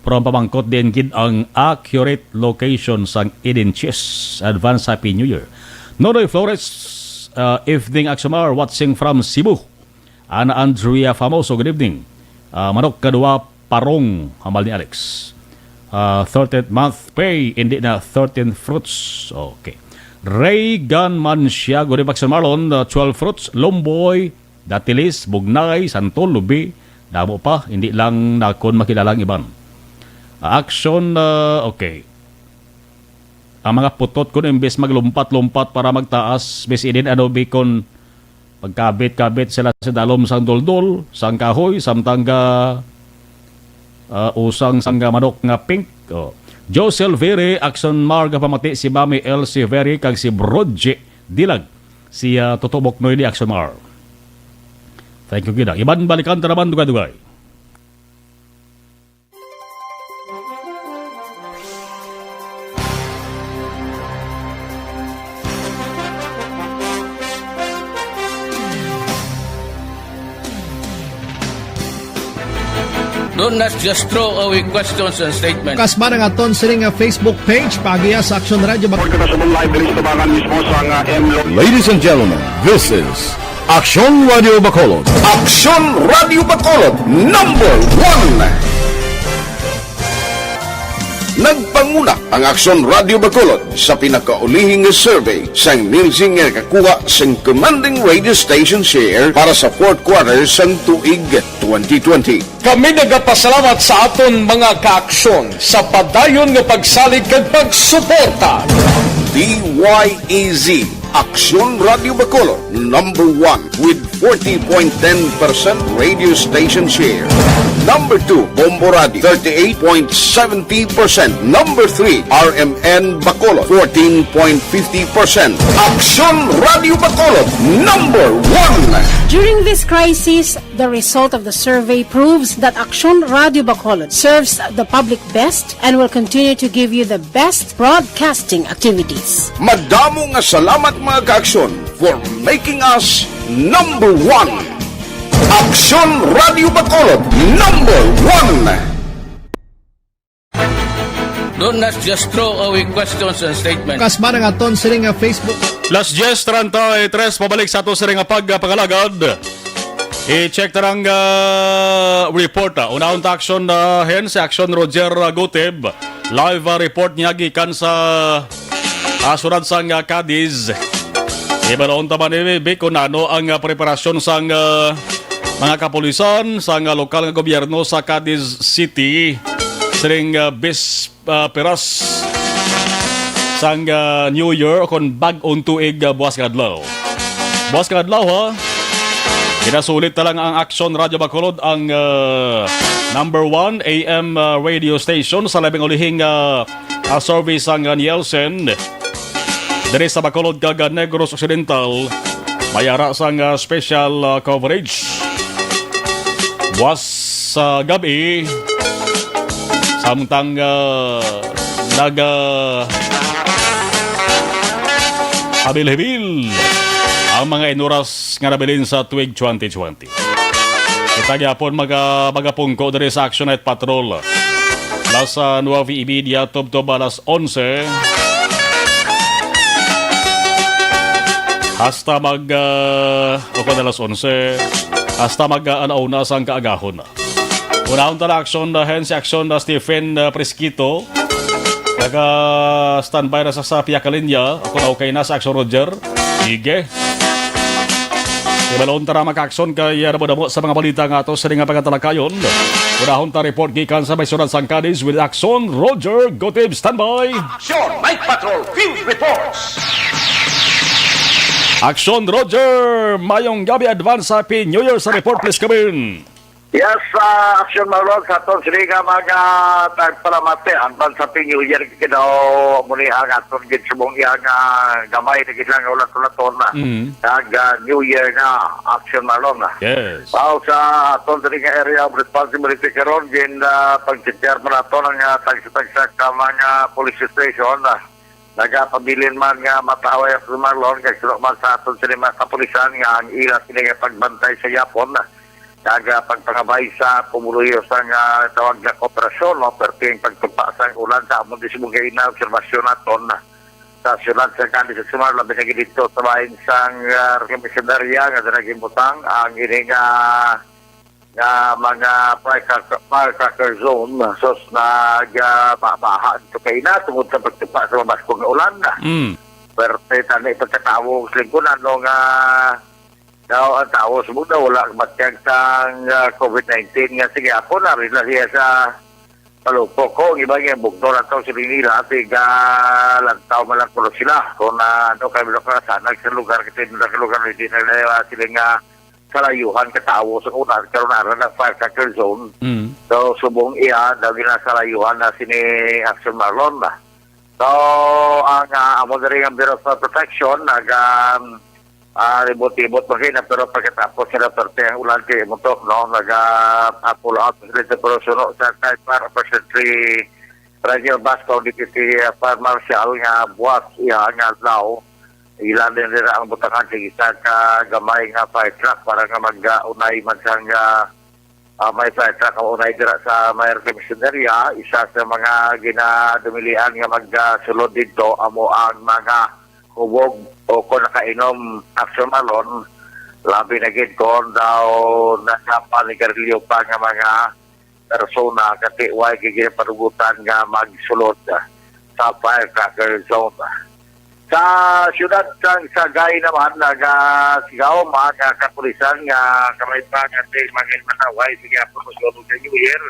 Pero ang pamangkot din gid ang accurate location sang Eden Chess. Advance Happy New Year. Nonoy Flores, ah, evening, Axomar, watching from Cebu. Ana Andrea Famoso, good evening. Ah, manok kadua, parong, hambal ni Alex. Ah, thirteenth month pay, hindi na thirteenth fruits. Okay. Reagan Mancia, good evening, Marlon. Ah, twelve fruits, lomboy, datilis, bugnay, santol, lubi. Damo pa, hindi lang nakon makilala ang iban. Ah, action, ah, okay. Ang mga putot ko na imbes maglumpat-lumpat para magtaas, bis inin ano, bikon Pagkabit-kabit sila sa dalom sang duldol, sang kahoy, samtang ga, ah, usang sang ga manok nga pink. Oh. Joe Silveri, Action Mar, gapamati si Mami Elsie Veri, kag si Brodje Dilag. Si, ah, Toto Boknoy di Action Mar. Thank you, gid. Iban balikan ta naman, dugay-dugay. Don't not just throw away questions and statements. Kasba na nga aton sini nga Facebook page, paagiya sa Action Radio. Report ka sa live diri sa tubangan mismo sa nga M Lo- Ladies and gentlemen, this is Aksyon Radio Bacolod. Aksyon Radio Bacolod, number one. Nagpanguna ang Aksyon Radio Bacolod sa pinakaulihing survey sang Nielsen nga nakakuha sang commanding radio station share para sa fourth quarter sang tuig twenty twenty. Kami nagapasalamat sa aton mga kaaksyon sa padayon nga pagsalig kag pagsuporta. D Y E Z, Aksyon Radio Bacolod, number one with forty point ten percent radio station share. Number two, Bombo Radio, thirty-eight point seventy percent. Number three, R M N Bacolod, fourteen point fifty percent. Aksyon Radio Bacolod, number one. During this crisis, the result of the survey proves that Aksyon Radio Bacolod serves the public best and will continue to give you the best broadcasting activities. Madamo nga salamat, mga kaaksyon, for making us number one. Aksyon Radio Bacolod, number one. Don't just throw away questions and statements. Kasma nga aton sini nga Facebook. Las diez treinta y tres, pabalik sa ato sini nga pagpangalagad. I-check ta ang, ah, report, ah. Unahon ta aksyon, ah, hen si Aksyon Roger, ah, Gutib. Live, ah, report niya gikan sa, ah, syudad sang, ah, Cadiz. Ibalon ta man ni Bibi kung ano ang, ah, preparasyon sang, ah, mga kapulisan sang, ah, lokal nga gobyerno sa Cadiz City. Sining, ah, bis ah, peras sang, ah, New Year o kon bag-ong tuig, ah, buwas nga adlaw. Buwas nga adlaw, ha? Ginasulit na lang ang Aksyon Radyo Bacolod, ang, ah, number one A M, ah, radio station sa labing ulihing, ah, ah, survey sang, ah, Nielsen. Diri sa Bacolod kag, ah, Negros Occidental, may ara sang, ah, special, ah, coverage. Buwas sa gab-i, samtang, ah, nag, ah, habil-hibil ang mga inuras nga nabilin sa tuig twenty twenty. Kita gyapon maga-, magapungko diri sa Action Night Patrol. Alas, ah, nuwebe y media, tubtob alas onse. Hasta mag, ah, o kung alas onse, hasta mag, ah, alauna sang kaagahon. Unahon ta na aksyon, ah, hen si aksyon na Stephen, ah, Presquito. Naga-standby na sa, sa pihak ka linya. Ako na okay na sa aksyon, Roger. Sige. Ibalon ta na makaaksyon kay, ah, damo-damo sa mga balita nga ato sa nga pagatalakayon. Unahon ta report gikan sa may syudad sang Cadiz with aksyon, Roger Gotib. Standby. Action, Night Patrol Field Reports. Aksyon, Roger. Mayong gabi, advance Happy New Year sa report, please come in. Yes, ah, Action Marlon, sa aton sini nga mga tagpalamati, advance Happy New Year, kinaw mo ni ang aton gid subong iya nga gamay na gid lang ulat-ulaton na. Mm. Kag, ah, New Year na, Action Marlon. Yes. Aw, sa aton sini nga area of responsibility karon, gin, ah, pag-share man nato ang, ah, tagsa-tagsa ka mga police station, ah, nagapabilin man nga mataway ang Marlon, kay suno man sa aton sini mga kapulisan nga ang ila sini nga pagbantay sa yapon, kag, ah, pagpangabay sa pumuluyo sa nga tawag nga kooperasyon, no, perting pagtupa sa ulan sa amon di subong kay na obserbasyon naton sa syudad sa Cadiz sa Sumar, labi na gid dito sa bahin sang, ah, Revolucionaria nga dira gimutang ang ini nga, nga mga firecracker, firecracker zone. Sus, nag, ah, ba-, baha dito kay na tungod sa pagtupa sa mabaskog nga ulan. Mm. Pero tani pagkatawo sa lingkod, ano nga daw ang tawo sa mundo, wala matyag sang, ah, covid nineteen nga sige ako na rin na siya sa palupok ko. Ang iba nga bugno lang tong siling nila, tiga lang tao man lang kuno sila. Kung na, ano, kami lang kasanag sa lugar, kasi na sa lugar, hindi na nila sila nga kalayuhan katawo sa una, karon ara na firecracker zone. Mm. So, subong iya, daw gina sa layuhan na sini Action Marlon ba? So, ang, ah, amo diri nga Bureau of Protection, nag, um, ah, libot-libot pa kayo na, pero pagkatapos sila, parte ang ulan kay mutok, no? Nag, ah, ah, pull out sila sa Pursuno sa Type R, President Rainier Basco, Deputy, ah, Fire Marshal, nga buwas iya nga adlaw. Ila din nila ang butangan sa isa ka gamay nga fire truck para nga mag, ah, unay man siyang, ah, ah, may fire truck ang unay dira sa Mayor Commission Area. Isa sa mga ginadumilian nga magsulod dito amo ang mga hubog o kung nakainom, Action Marlon, Labi na gid kon daw nagapanigarilyo pa nga mga persona, kati way gid ginapanugutan nga magsulod sa firecracker zone. Sa siyudad sang Sagay naman, nagasigaw ang mga kapulisan nga kamay pa nga ti mga manaway sa gihapon ug sa New Year.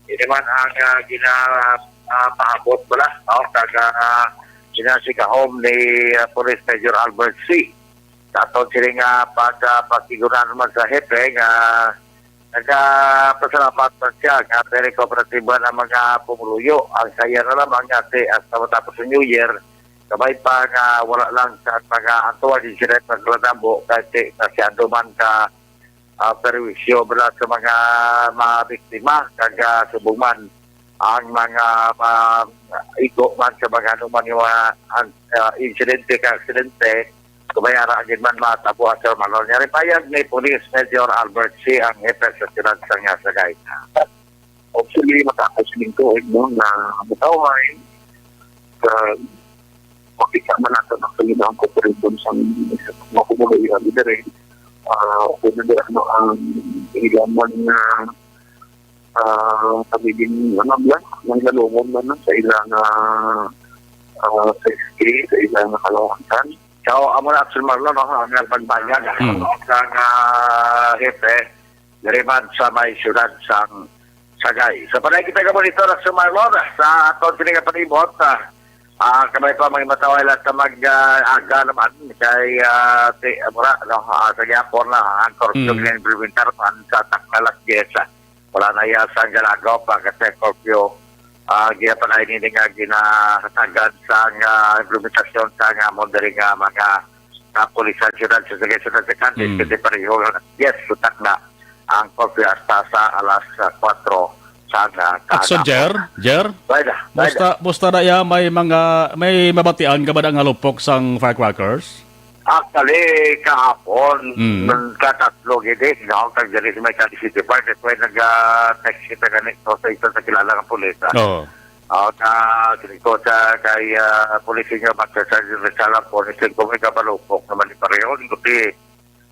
Ini man ang, ah, gina, ah, paabot bala, no? Kag, ah, ginasigahom ni, ah, Police Major Albert C. Sa aton sini nga pag, ah, pagtigunan naman sa hepe nga nagapasalamat man siya nga very kooperatiba ang mga pumuluyo. Ang saya na lamang nga ti hasta matapos ang New Year, kamay pa nga wala lang sa mga actual incident nga naglatabo kay ti masyado man ka, ah, perwisyo bala sa mga, mga biktima kag, ah, subong man ang mga, ah, igo man sa mga anuman nga mga, ah, insidente kag aksidente, kumayara gid man matabo, Sir Marlon. Yari payag ni Police Major Albert C. ang hepe sa siyudad sang Sagay. Hopefully, matapos linggo, eh, no, na matawhay sa makita man nato ang kalilang cooperation sa mga pumuluyo diri. Ah, okay na dira, no, ang ilaman nga, ah, pagiging, ano, bla, nang nalungon man, no, sa ilang, ah, ah, safety, sa ilang kalawasan. So, amo na, Sir Marlon, no, ang nagpagbayad, Mm. ang, ah, hepe, diri man sa may siyudad sang Sagay. So, panay kita ka monitor, Sir Marlon, sa aton sini nga palibot, ah, ah, kamay pa, mga mataway lang sa mag, ah, aga naman, kay, ah, ti, mura, no, ah, sa gihapon na, ang curfew Mm. nga implementar man sa takna alas diyes, ah. Wala na iya sang galagop, ah, kasi curfew, ah, gihapon ay nini nga ginahatagan sa nga implementasyon sa nga mo diri nga mga kapulisan siyudad sa Sagay, siyudad sa Cadiz, Mm. kasi pareho nga alas diyes sa takna ang curfew hasta sa alas, ah, kuwatro sa, ah, Action, kahapon. Jer? Jer? Pwede, pwede. Musta, musta na iya? May mga, may mabatian ka ba nga halupok sang firecrackers? Actually, kahapon, Mm. nagkatatlo gid eh, no? Kag diri sa may Cadiz City Park, ito ay nag-, ah, text kita ganito sa isa sa kilala nga pulis, ah. Oo. Ah, sa, dito sa kay, ah, Police Senior Master Sergeant Rizal Ampon, isin ko may kapalupok naman ni pareho, hindi ko ti,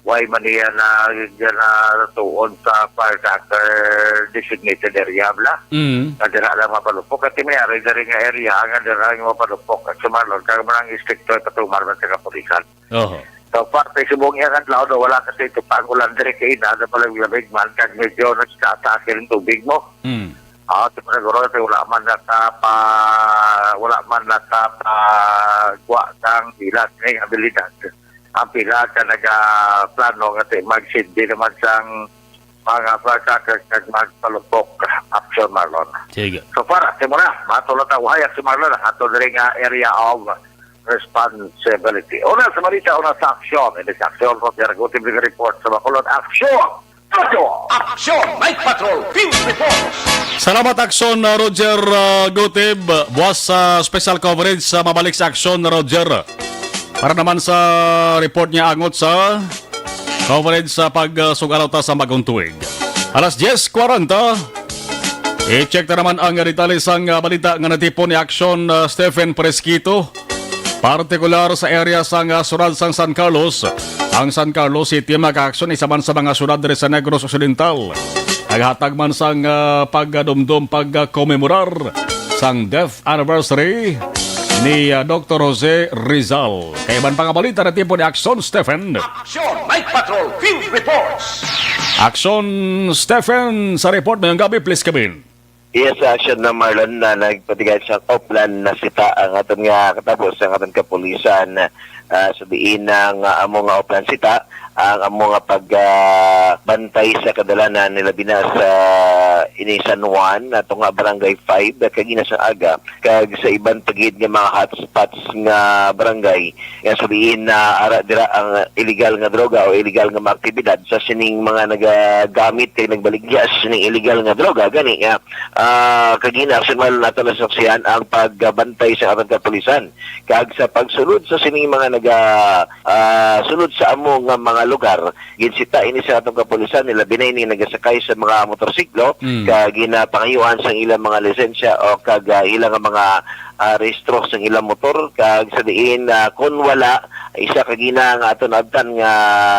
why man niya na, niya na tuon sa firecracker designated area, bla? Mm. Na dira lang mapalupok. Kasi may ari diri nga area, nga dira lang mapalupok. At sumalon, kag man ang inspektor, patumar man sa kapulisan. Oho. So, parte subong iya nga adlaw, no, wala kasi ito pa ang ulan diri kay ina, na palamig-lamig man, kag medyo nagkataas ang tubig mo. Mm. Ah, siguro, siguro kasi wala man nakapa-, wala man nakapagwa sang pila ni abilidad. Ang pila ka nagaplano nga ti magsindi naman sang mga firecrackers kag magpalupok, Action Marlon. Sige. So far, amo na, matulad ang wahayag si Marlon, ato diri nga area of responsibility. Una sa balita, una sa aksyon. Ini sa aksyon, Roger Guti, report sa Bacolod. Aksyon! Aksyon! Aksyon! Night Patrol Field Report! Salamat, Aksyon, uh, Roger, uh, Gutib. Buwas sa special coverage sa mabalik sa Aksyon, Roger. Para naman sa report niya angot sa coverage sa pag, uh, sug-alaw ta sa bagong tuig. Alas diyes kwarenta. I-check ta naman ang detalye sang, uh, balita nga natipon ni Aksyon, uh, Stephen Presquito. Partikular sa area sang, ah, siyudad sang San Carlos, ang San Carlos City, mga ka-aksyon, isa man sa mga siyudad diri sa Negros Occidental. Naghatag man sang, ah, pagdumdom, pagkomemorar sang death anniversary ni, ah, Doktor Jose Rizal. Kay iban pa nga balita na tipo ni Aksyon Stephen. Aksyon, Night Patrol Field Reports. Aksyon Stephen sa report. Mayong gabi, please come in. Yes, sa aksyon na, Marlon, na nagpatigay sa Oplan na sita ang aton nga katapos ang aton kapulisan, ah, sa diin ang, ah, amo nga Oplan sita ang amo nga pag, ah, bantay sa kadalanan nila bina sa ini San Juan, ato nga Barangay five, kagina sa aga, kag sa iban pa gid nga mga hotspots nga barangay. Nga sabihin na ara dira ang illegal nga droga o illegal nga mga aktibidad sa sining mga nagagamit kag nagbaligya sa sining illegal nga droga. Gani nga, ah, kagina, sa mga nato nasaksihan ang pagbantay sa aton kapulisan. Kag sa pagsulod sa sining mga naga, ah, sulod sa amo nga mga lugar, ginsita ini sa atong kapulisan, nila binay ni nagasakay sa mga motorsiklo, Hmm. Kag ginapangayuan sang ilang mga lisensya o kag, ah, ilang mga, ah, rehistro sang ilang motor, kag sa diin, ah, kon wala, isa ka gina nga aton abtan nga,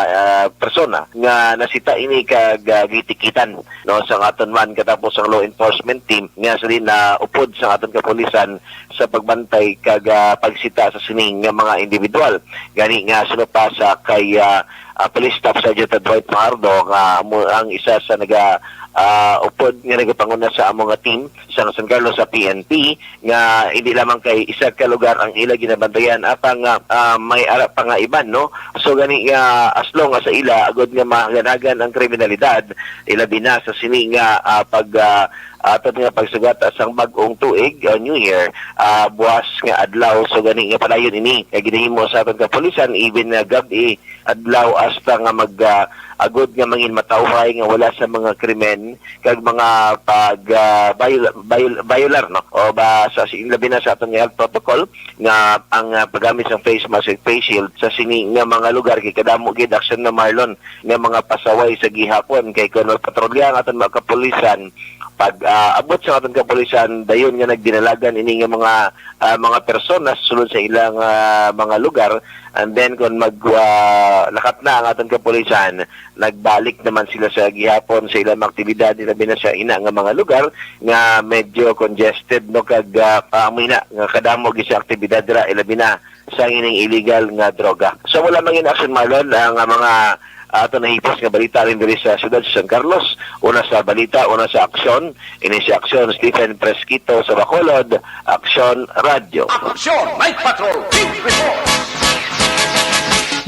ah, persona nga nasita ini kag, ah, gitikitan, no, sang aton man katapos ang law enforcement team nga sa diin na upod sang aton kapulisan sa pagbantay kag, ah, pagsita sa sining nga mga individual. Gani nga sumapa sa kay, ah, ah, Police Staff Sergeant Dwight Fajardo nga amo ang isa sa naga, ah, upod nga nagapanguna sa amo nga team sa San Carlos sa P N P, nga hindi lamang kay isa ka lugar ang ila ginabantayan, apang, ah, ah, may ara pa nga iban, no? So gani nga as long as sa ila agud nga mahaganagan ang kriminalidad, ilabi na sa sini nga, ah, pag, ah, aton nga pagsugata sang bag-ong tuig o New Year, ah, buwas nga adlaw. So gani nga padayon ini nga ginahimo sa aton kapulisan, even nga gab-i, adlaw, hasta nga mag, ah, agud nga mangin matawhay nga wala sa mga krimen kag mga pag, ah, viol-, viol-, violar, no? O ba sa, sa labi na sa aton nga health protocol nga ang, ah, paggamit sang face mask ug face shield sa sini nga mga lugar kay kadamo gid aksyon na, Marlon, nga mga pasaway sa gihapon kay kon magpatrolya ang aton mga kapulisan, pag, ah, abot sa aton kapulisan, dayon nga nagdinalagan ini nga mga, ah, mga personas sulod sa ilang, ah, mga lugar, and then kon mag, ah, lakat na ang aton kapulisan, nagbalik naman sila sa gihapon sa ilang mga aktibidad, ilabi na sa ina nga mga lugar nga medyo congested, no, kag, ah, ah, amo ina nga kadamo gid sa aktibidad dira, ilabi na sa ining illegal nga droga. So, wala man gid action, Marlon, ang, ah, mga, ah, ato nahipos nga balita rin diri sa siyudad sa San Carlos. Una sa balita, una sa aksyon, ini si Aksyon Stephen Fresquito sa Bacolod, Aksyon Radyo. Aksyon Night Patrol Team Report.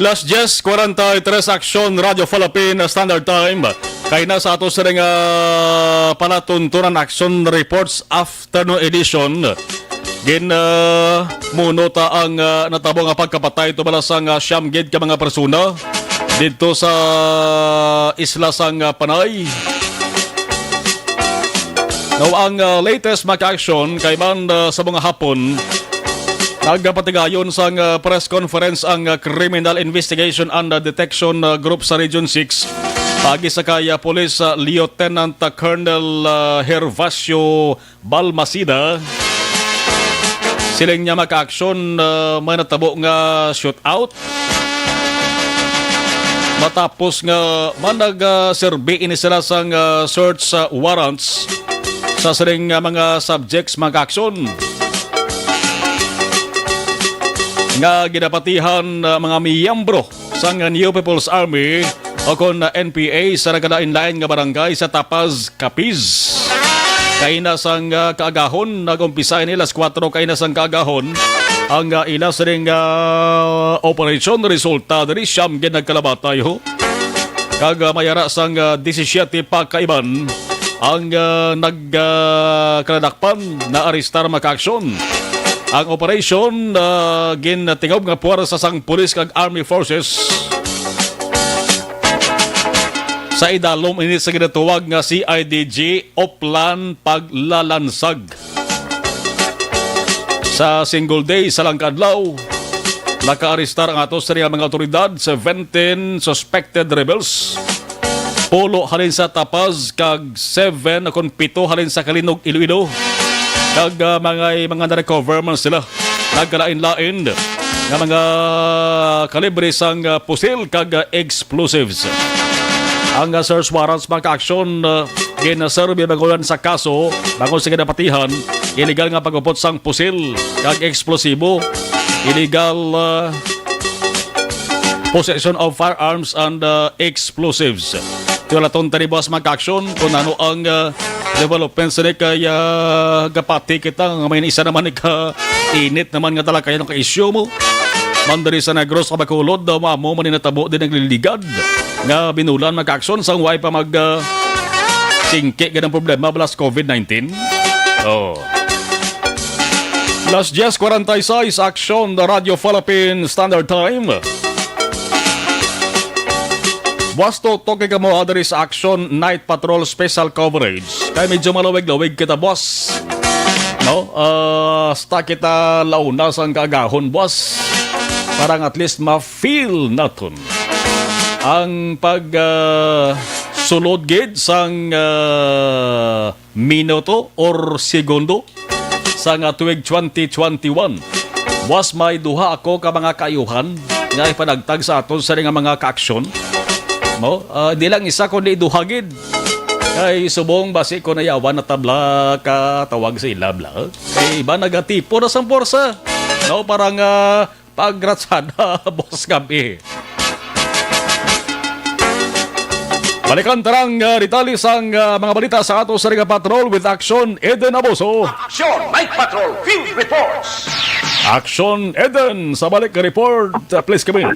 Las diez cuarenta y tres, Aksyon Radyo Philippine Standard Time. Kay na sa ato sa nga palatuntunan, Aksyon Reports Afternoon Edition. Gin, ah, muno ta ang, ah, natabo nga pagkapatay tubala sang, ah, siyam gid ka mga persona didto sa isla sang, ah, Panay. Now, ang, ah, latest, mga ka-aksyon, kay man, ah, sa mga hapon, nagpatigayon sang, ah, press conference ang, ah, Criminal Investigation and, ah, Detection, ah, Group sa Region six, paagi sa kay, ah, Police, ah, Lieutenant, ah, Colonel, ah, Gervasio Balmaceda. Siling niya, mga ka-aksyon, ah, may natabo nga shootout. Matapos nga man nag, ah, serbi ini sila sang, ah, search, ah, warrants sa siling nga mga subjects, mga ka-aksyon, nga ginapatihan, ah, mga miyembro sang New People's Army o kon N P A sa nagkalain-lain nga barangay sa Tapaz, Capiz. Kaina sang, ah, kaagahon, nag-umpisa ini alas kuwatro kaina sang kaagahon ang, ah, ila sining, ah, operasyon. Resulta diri, siyam gid nagkalabatay, ho. Kag, ah, may ara sang, ah, disisiete pa ka iban ang, ah, nag, ah, kaladakpan na arestar, mga ka-aksyon. Ang operasyon, ah, gintingob nga puwersa sang pulis kag army forces sa idalom ini sa ginatawag nga C I D G Oplan Paglalansag. Sa single day, sa lang ka adlaw, nakaarestar ang ato sa mga awtoridad, seventeen suspected rebels. Pulo halin sa Tapaz kag seven o kon pito halin sa Calinog, Iloilo. Kag, ah, mga, mga na-recover man sila. Nagkalain-lain nga mga kalibre sang, ah, pusil kag, ah, explosives. Ang, ah, search warrants, mga ka-aksyon, ah, ginaserbi bangod sa kaso, bangod sa ginapatihan, illegal nga pag-upot sang pusil kag eksplosibo, illegal, ah, possession of firearms and, ah, explosives. Tiwalaton tani buwas, mga ka-aksyon, kung ano ang, ah, development sa ni kay, ah, gapati kita nga may isa naman ni ka init naman nga talakayan ang ka-issue mo. Mandari sa Negros, sa Bacolod, daw maamo man ni natabo din ang liligad nga binulan, mga ka-aksyon, sang way pa mag, ah, singki gid ang problema balas COVID nineteen. Oh. Las diez cuarenta y seis, Aksyon, the Radio Philippine Standard Time. Buwas, tutok kay kamo, ah, diri sa Aksyon Night Patrol Special Coverage. Kay medyo malawig-lawig kita, boss. No? Ah, hasta kita launa sang kaagahon, boss. Parang at least ma-feel naton ang pag, ah, sulod gid sang, ah, minuto or segundo sang, ah, tuig twenty twenty-one. Was may duha ako ka mga kaayuhan nga ipanagtag sa aton sa nga mga kaaksyon. No? Ah, di lang isa kundi duha gid. Kay subong basi ko nayawan na tabla ka tawag sa ila bla. Kay iba nagatipo na sang porsa. No, para nga pagratsada, boss gabi. Balikan tarang, ah, detalye sang, ah, mga balita sa ato sa Riga Patrol with Action Eden Abuso. Action Night Patrol Field Reports. Action Eden sa balik nga report. Ah, please come in.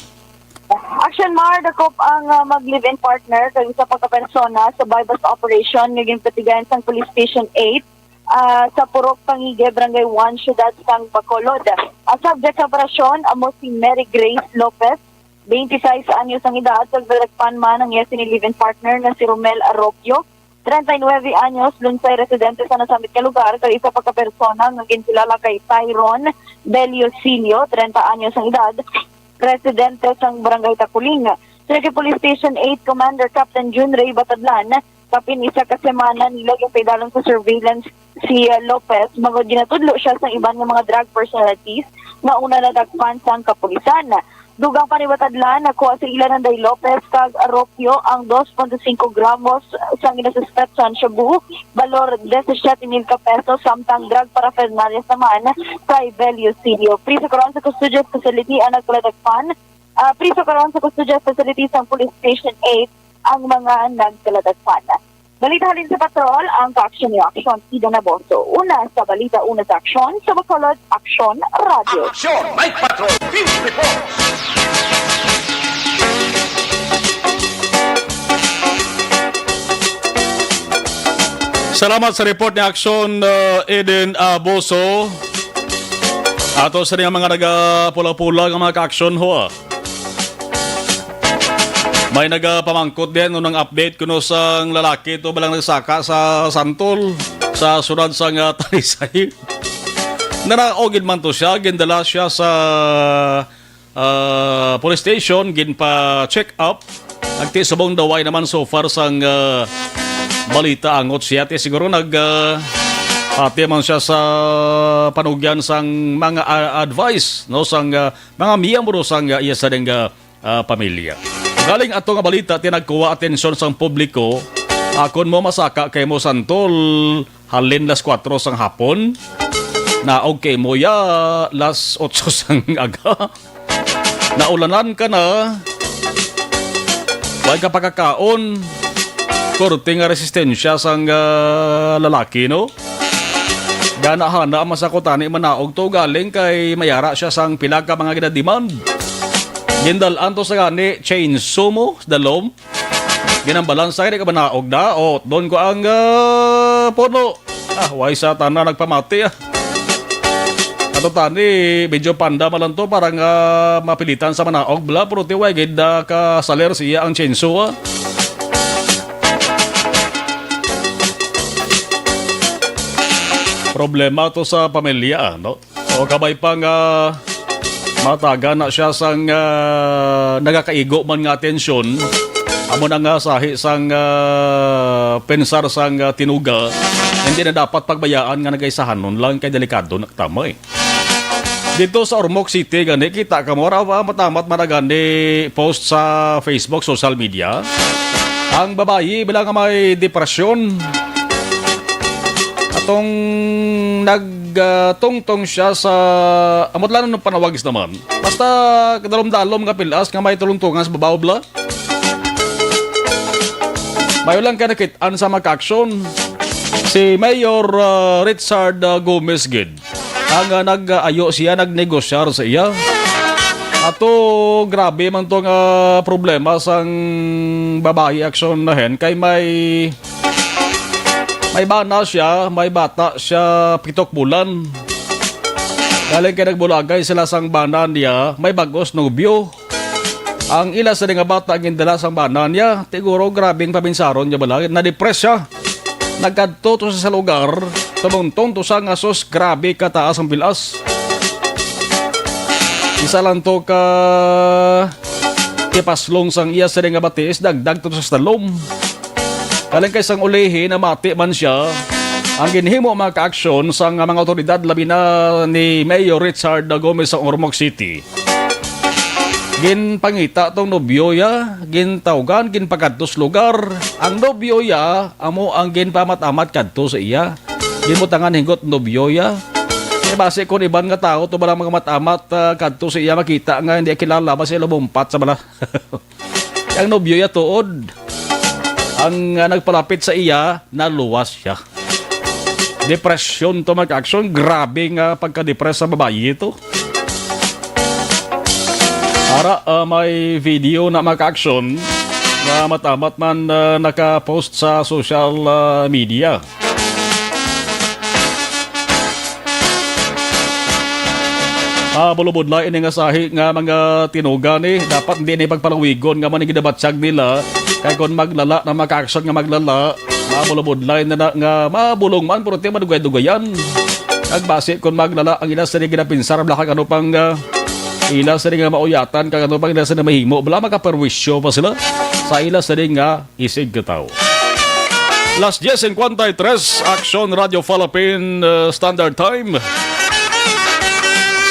Action Mar, dakop ang, ah, mag-live-in partner kag isa pa ka persona sa buy-bust operation nga ginpatigayan sang Police Station eight, ah, sa Purok Pangigue, Barangay one, Siyudad sang Bacolod. Ang subject sa operasyon amo si Mary Grace Lopez, twenty-six anyos ang edad, kag nadakpan man ang iya sini live-in partner nga si Romel Arroquio, treinta y nueve anyos, lunsay residente sa nasambit nga lugar, kag isa pa ka persona nga ginkilala kay Tyron Beliosilio, treinta anyos ang edad, residente sang Barangay Taculing. Suno kay Police Station eight Commander Captain Jun Ray Batadlan, kapin isa ka semana nila ginpaidalom sa surveillance si, uh, Lopez, bangod ginatudlo siya sang iban nga mga drug personalities nga una nadakpan sang kapulisan. Dugang pa ni Batadlan, nakuha sa ila ni Day Lopez kag Arroquio ang dos punto singko gramos sang ginasuspetsan shabu, balor disisiete mil ka pesos, samtang drug paraphernalia naman kay Beliosilio. Priso karon sa custodial facility ang nagkaladakpan. Ah, priso karon sa custodial facility sang Police Station eight ang mga nagkaladakpan. Balita halin sa patrol, ang kaaksyon ni Action Ida Naboso. Una sa balita, una sa aksyon, sa Bacolod, Action Radio. Action Night Patrol Field Report. Salamat sa report ni Action, uh, Eden Aboso. Ato sa mga nagapula-pula nga mga ka-aksyon ho, ah. May nagapamangkot din, unang update kuno sang lalaki to balang nagsaka sa Santol, sa sunod sa nga Talisay. Naraog gid man to siya, gindala siya sa, ah, police station, ginpa-check up. Nagti subong daw way naman so far sang, ah, balita angot siya. Ti siguro nag, ah, pati man siya sa panugyan sang mga, ah, advice, no, sang, ah, mga miyembro sang, ah, iya sa ding, ah, ah, pamilya. Galing ato nga balita, ti nagkuha atensyon sang publiko, akon mo masaka kay mo Santol, halin las kuwatro sang hapon, naog kay mo ya las otso sang aga. Naulanan ka na, way ka pakakaon, korte nga resistensya sang, ah, lalaki, no? Gana-hana ang masakutani manaog to galing kay mayara siya sang pila ka mga ginademand. Gindal-an to sa gani chainsaw mo sa dalom. Ginambalan sa gani ka manaog na. O, doon ko ang, ah, puno. Ah, way sa tana nagpamati, ah. Ato tani, medyo panda man lang to para nga mapilitan sa manaog bla, pero ti way gid, ah, kasaler siya ang chainsaw, ah. Problema to sa pamilya, no? O kabay pa nga mataga na siya sang, ah, nagakaigo man nga atensyon, amo na nga sahi sang, ah, pensar sang, ah, tinuga, hindi na dapat pagbayaan nga nagaisahanon lang kay delikado na tama eh. Dito sa Ormoc City gani, kita ka mo ra ba, matamat man na gani post sa Facebook, social media. Ang babayi bilang nga may depresyon, atong nag, ah, tungtong siya sa, amot lang nung panawagis naman. Basta kadalom-dalom nga pilas nga may tulong-tungan sa babaw bla. Mayo lang ka nakit-an sa mga aksyon. Si Mayor, ah, Richard, ah, Gomez gid ang, ah, nag-ayo siya, nagnegosyar sa iya. Ato, grabe man to nga problema sang babayi aksyon na hen kay may, may bana siya, may bata siya, pitok bulan. Galing kay nagbulagay sila sang bana niya, may bagos nobyo. Ang ila sa nga bata gindala sang bana niya, siguro grabing paminsaron niya bala, na-depress siya. Nagkadto to sa lugar, tumungtong to sa nga, "Sus, grabe kataas ang pilas." Isa lang to ka ipaslong sang iya sa nga batiis, dagdag to sa stalom. Halin kay sang ulihi, namati man sia. Ang ginhimo, mga ka-aksyon, sang mga awtoridad, labi na ni Mayor Richard Gomez sa Ormoc City, ginpangita tong nobyo ya, gintawgan, ginpakadto sa lugar. Ang nobyo ya, amo ang ginpamat-amat kadto sa iya. Ginbutangan hinggot nobyo ya. Kay basi kon iban nga tawo to bala mga mat-amat, ah, kadto sa iya, makita nga hindi kilala, basi lumumpat sa bala. Ang nobyo ya tuod ang, ah, nagpalapit sa iya, naluwas siya. Depresyon to, mga ka-aksyon. Grabe nga pagka-depress sa babayi to. Ara, ah, may video na, mga ka-aksyon, nga matamat man, ah, naka-post sa social, ah, media. Ah, bulubudlay ini nga sahi nga mga tinuga ni. Dapat hindi ni pagpalawigon nga man ang ginabatyag nila. Kay kung maglala na, mga ka-aksyon, nga maglala, mabulubudlay na, na nga mabulong man, pero ti madugay-dugayan. Kag basi kung maglala ang ila sa ginapinsar, bala kag ano pang, ah, ila sa nga mauyatan, kag ano pang ila sa mahimo, bala makaperwisyo pa sila sa ila sa nga isig katawo. Las diez cincuenta y tres, Aksyon Radyo Falapin, uh, Standard Time.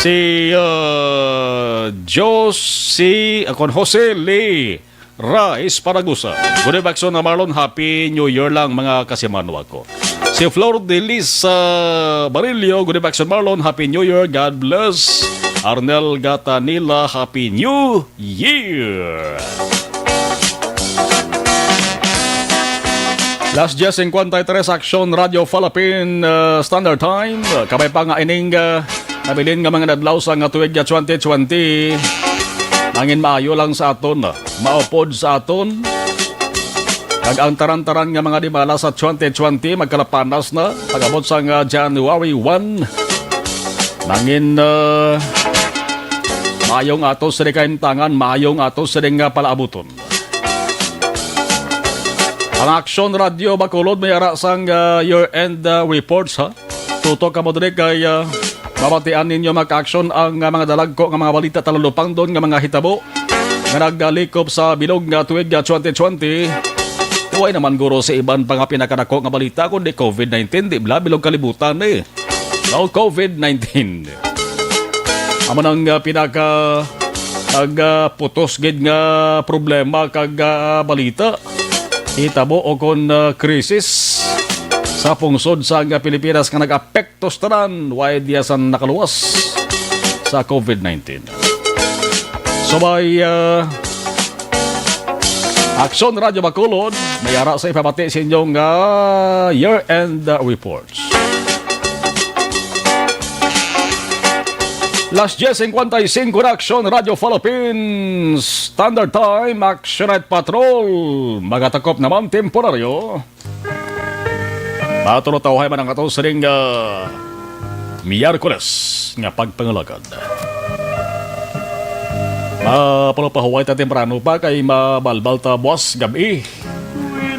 Si, uh, Josie, uh, kon Jose Lee Rice Paragusa. Good evening, Aksyon na Marlon. Happy New Year lang, mga kasimanwa ko. Si Flor Delisa Barillo, good evening, Aksyon Marlon. Happy New Year. God bless. Arnel Gatanila, Happy New Year. Las diez cincuenta y tres, Aksyon Radyo Falapin, uh, Standard Time. Kabay pa nga ining, uh, nabilin nga mga nadlaw sa nga tuig nga twenty twenty. Nangin maayo lang sa aton, maupod sa aton. Kag ang taran-taran nga mga dimala sa twenty twenty magkalapanas na pag-abot sa nga January one. Nangin, uh, maayong ato sa kaimtangan, maayong ato sa nga palaabuton. Ang Aksyon Radyo Bacolod may ara sang, ah, year-end, ah, reports, ha? Tutok kamo diri kay, ah, mabatian ninyo, mga ka-aksyon, ang, ah, mga dalagko nga mga balita talulupangdon nga mga hitabo nga nagalikop sa bilog nga tuig nga twenty twenty. Way naman guro sa iban pa nga pinakadako nga balita kundi covid nineteen, di bala bilog kalibutan, eh. Now, covid nineteen. Amo nang, ah, pinaka nag, ah, putos gid nga problema kag, ah, balita. Hitabo o kon, ah, krisis sa pungsod sa nga Pilipinas nga nag-apekto sa tanan, way diya sa nakaluwas sa covid nineteen. So, may, ah, Aksyon Radyo Bacolod, may ara sa ipabati sa inyo nga year-end, ah, report. Las diez cincuenta y cinco na, Aksyon Radyo Philippines Standard Time, Aksyon Night Patrol. Magatakop naman temporaryo. Matulotawhay man ang ato sining, ah, Miyerkules nga pagpangalagad. Mapalupahuway ta temprano pa kay mabalbal ta buwas gab-i.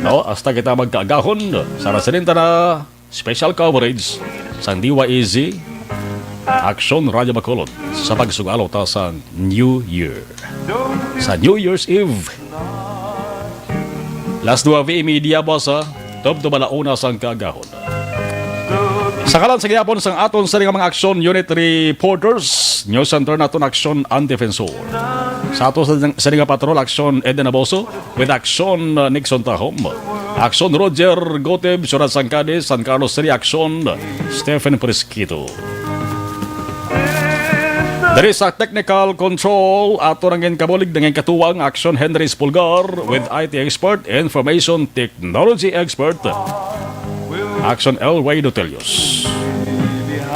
No, hasta kita magkaagahon. Sa rasanin ta na special coverage sang D Y E Z, Aksyon Radyo Bacolod sa pagsugalo ta sang New Year. Sa New Year's Eve, las nuebe y media, boss, ha? Tubtob ala una sang kaagahon. Sa kalan sa gihapon sang aton sa mga aksyon unit reporters, News Center naton aksyon ang defensor. Sa ato sa, sa nga patrol, aksyon Eden Aboso, with aksyon, uh, Nixon Tahom. Aksyon Roger Goteb, Siyudad sang Cadiz, San Carlos City, aksyon Stephen Prisquito. Diri sa technical control, ato nang ginkabulig, nang ginkatuwang, aksyon Henry Espulgar, with I T expert, information technology expert, aksyon Elway Dutelius.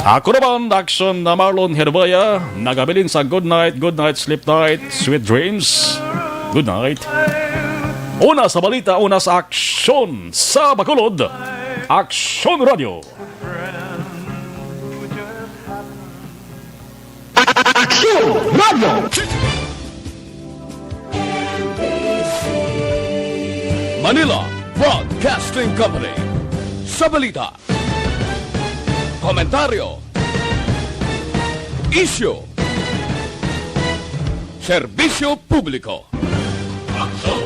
Ako naman, aksyon na Marlon Hervaya, nagabilin sa good night, good night, sleep tight, sweet dreams. Good night. Una sa balita, una sa aksyon sa Bacolod, Aksyon Radio. Aksyon Radio. Manila Broadcasting Company. Sa balita, komentaryo, isyu, serbisyo publiko. Aksyon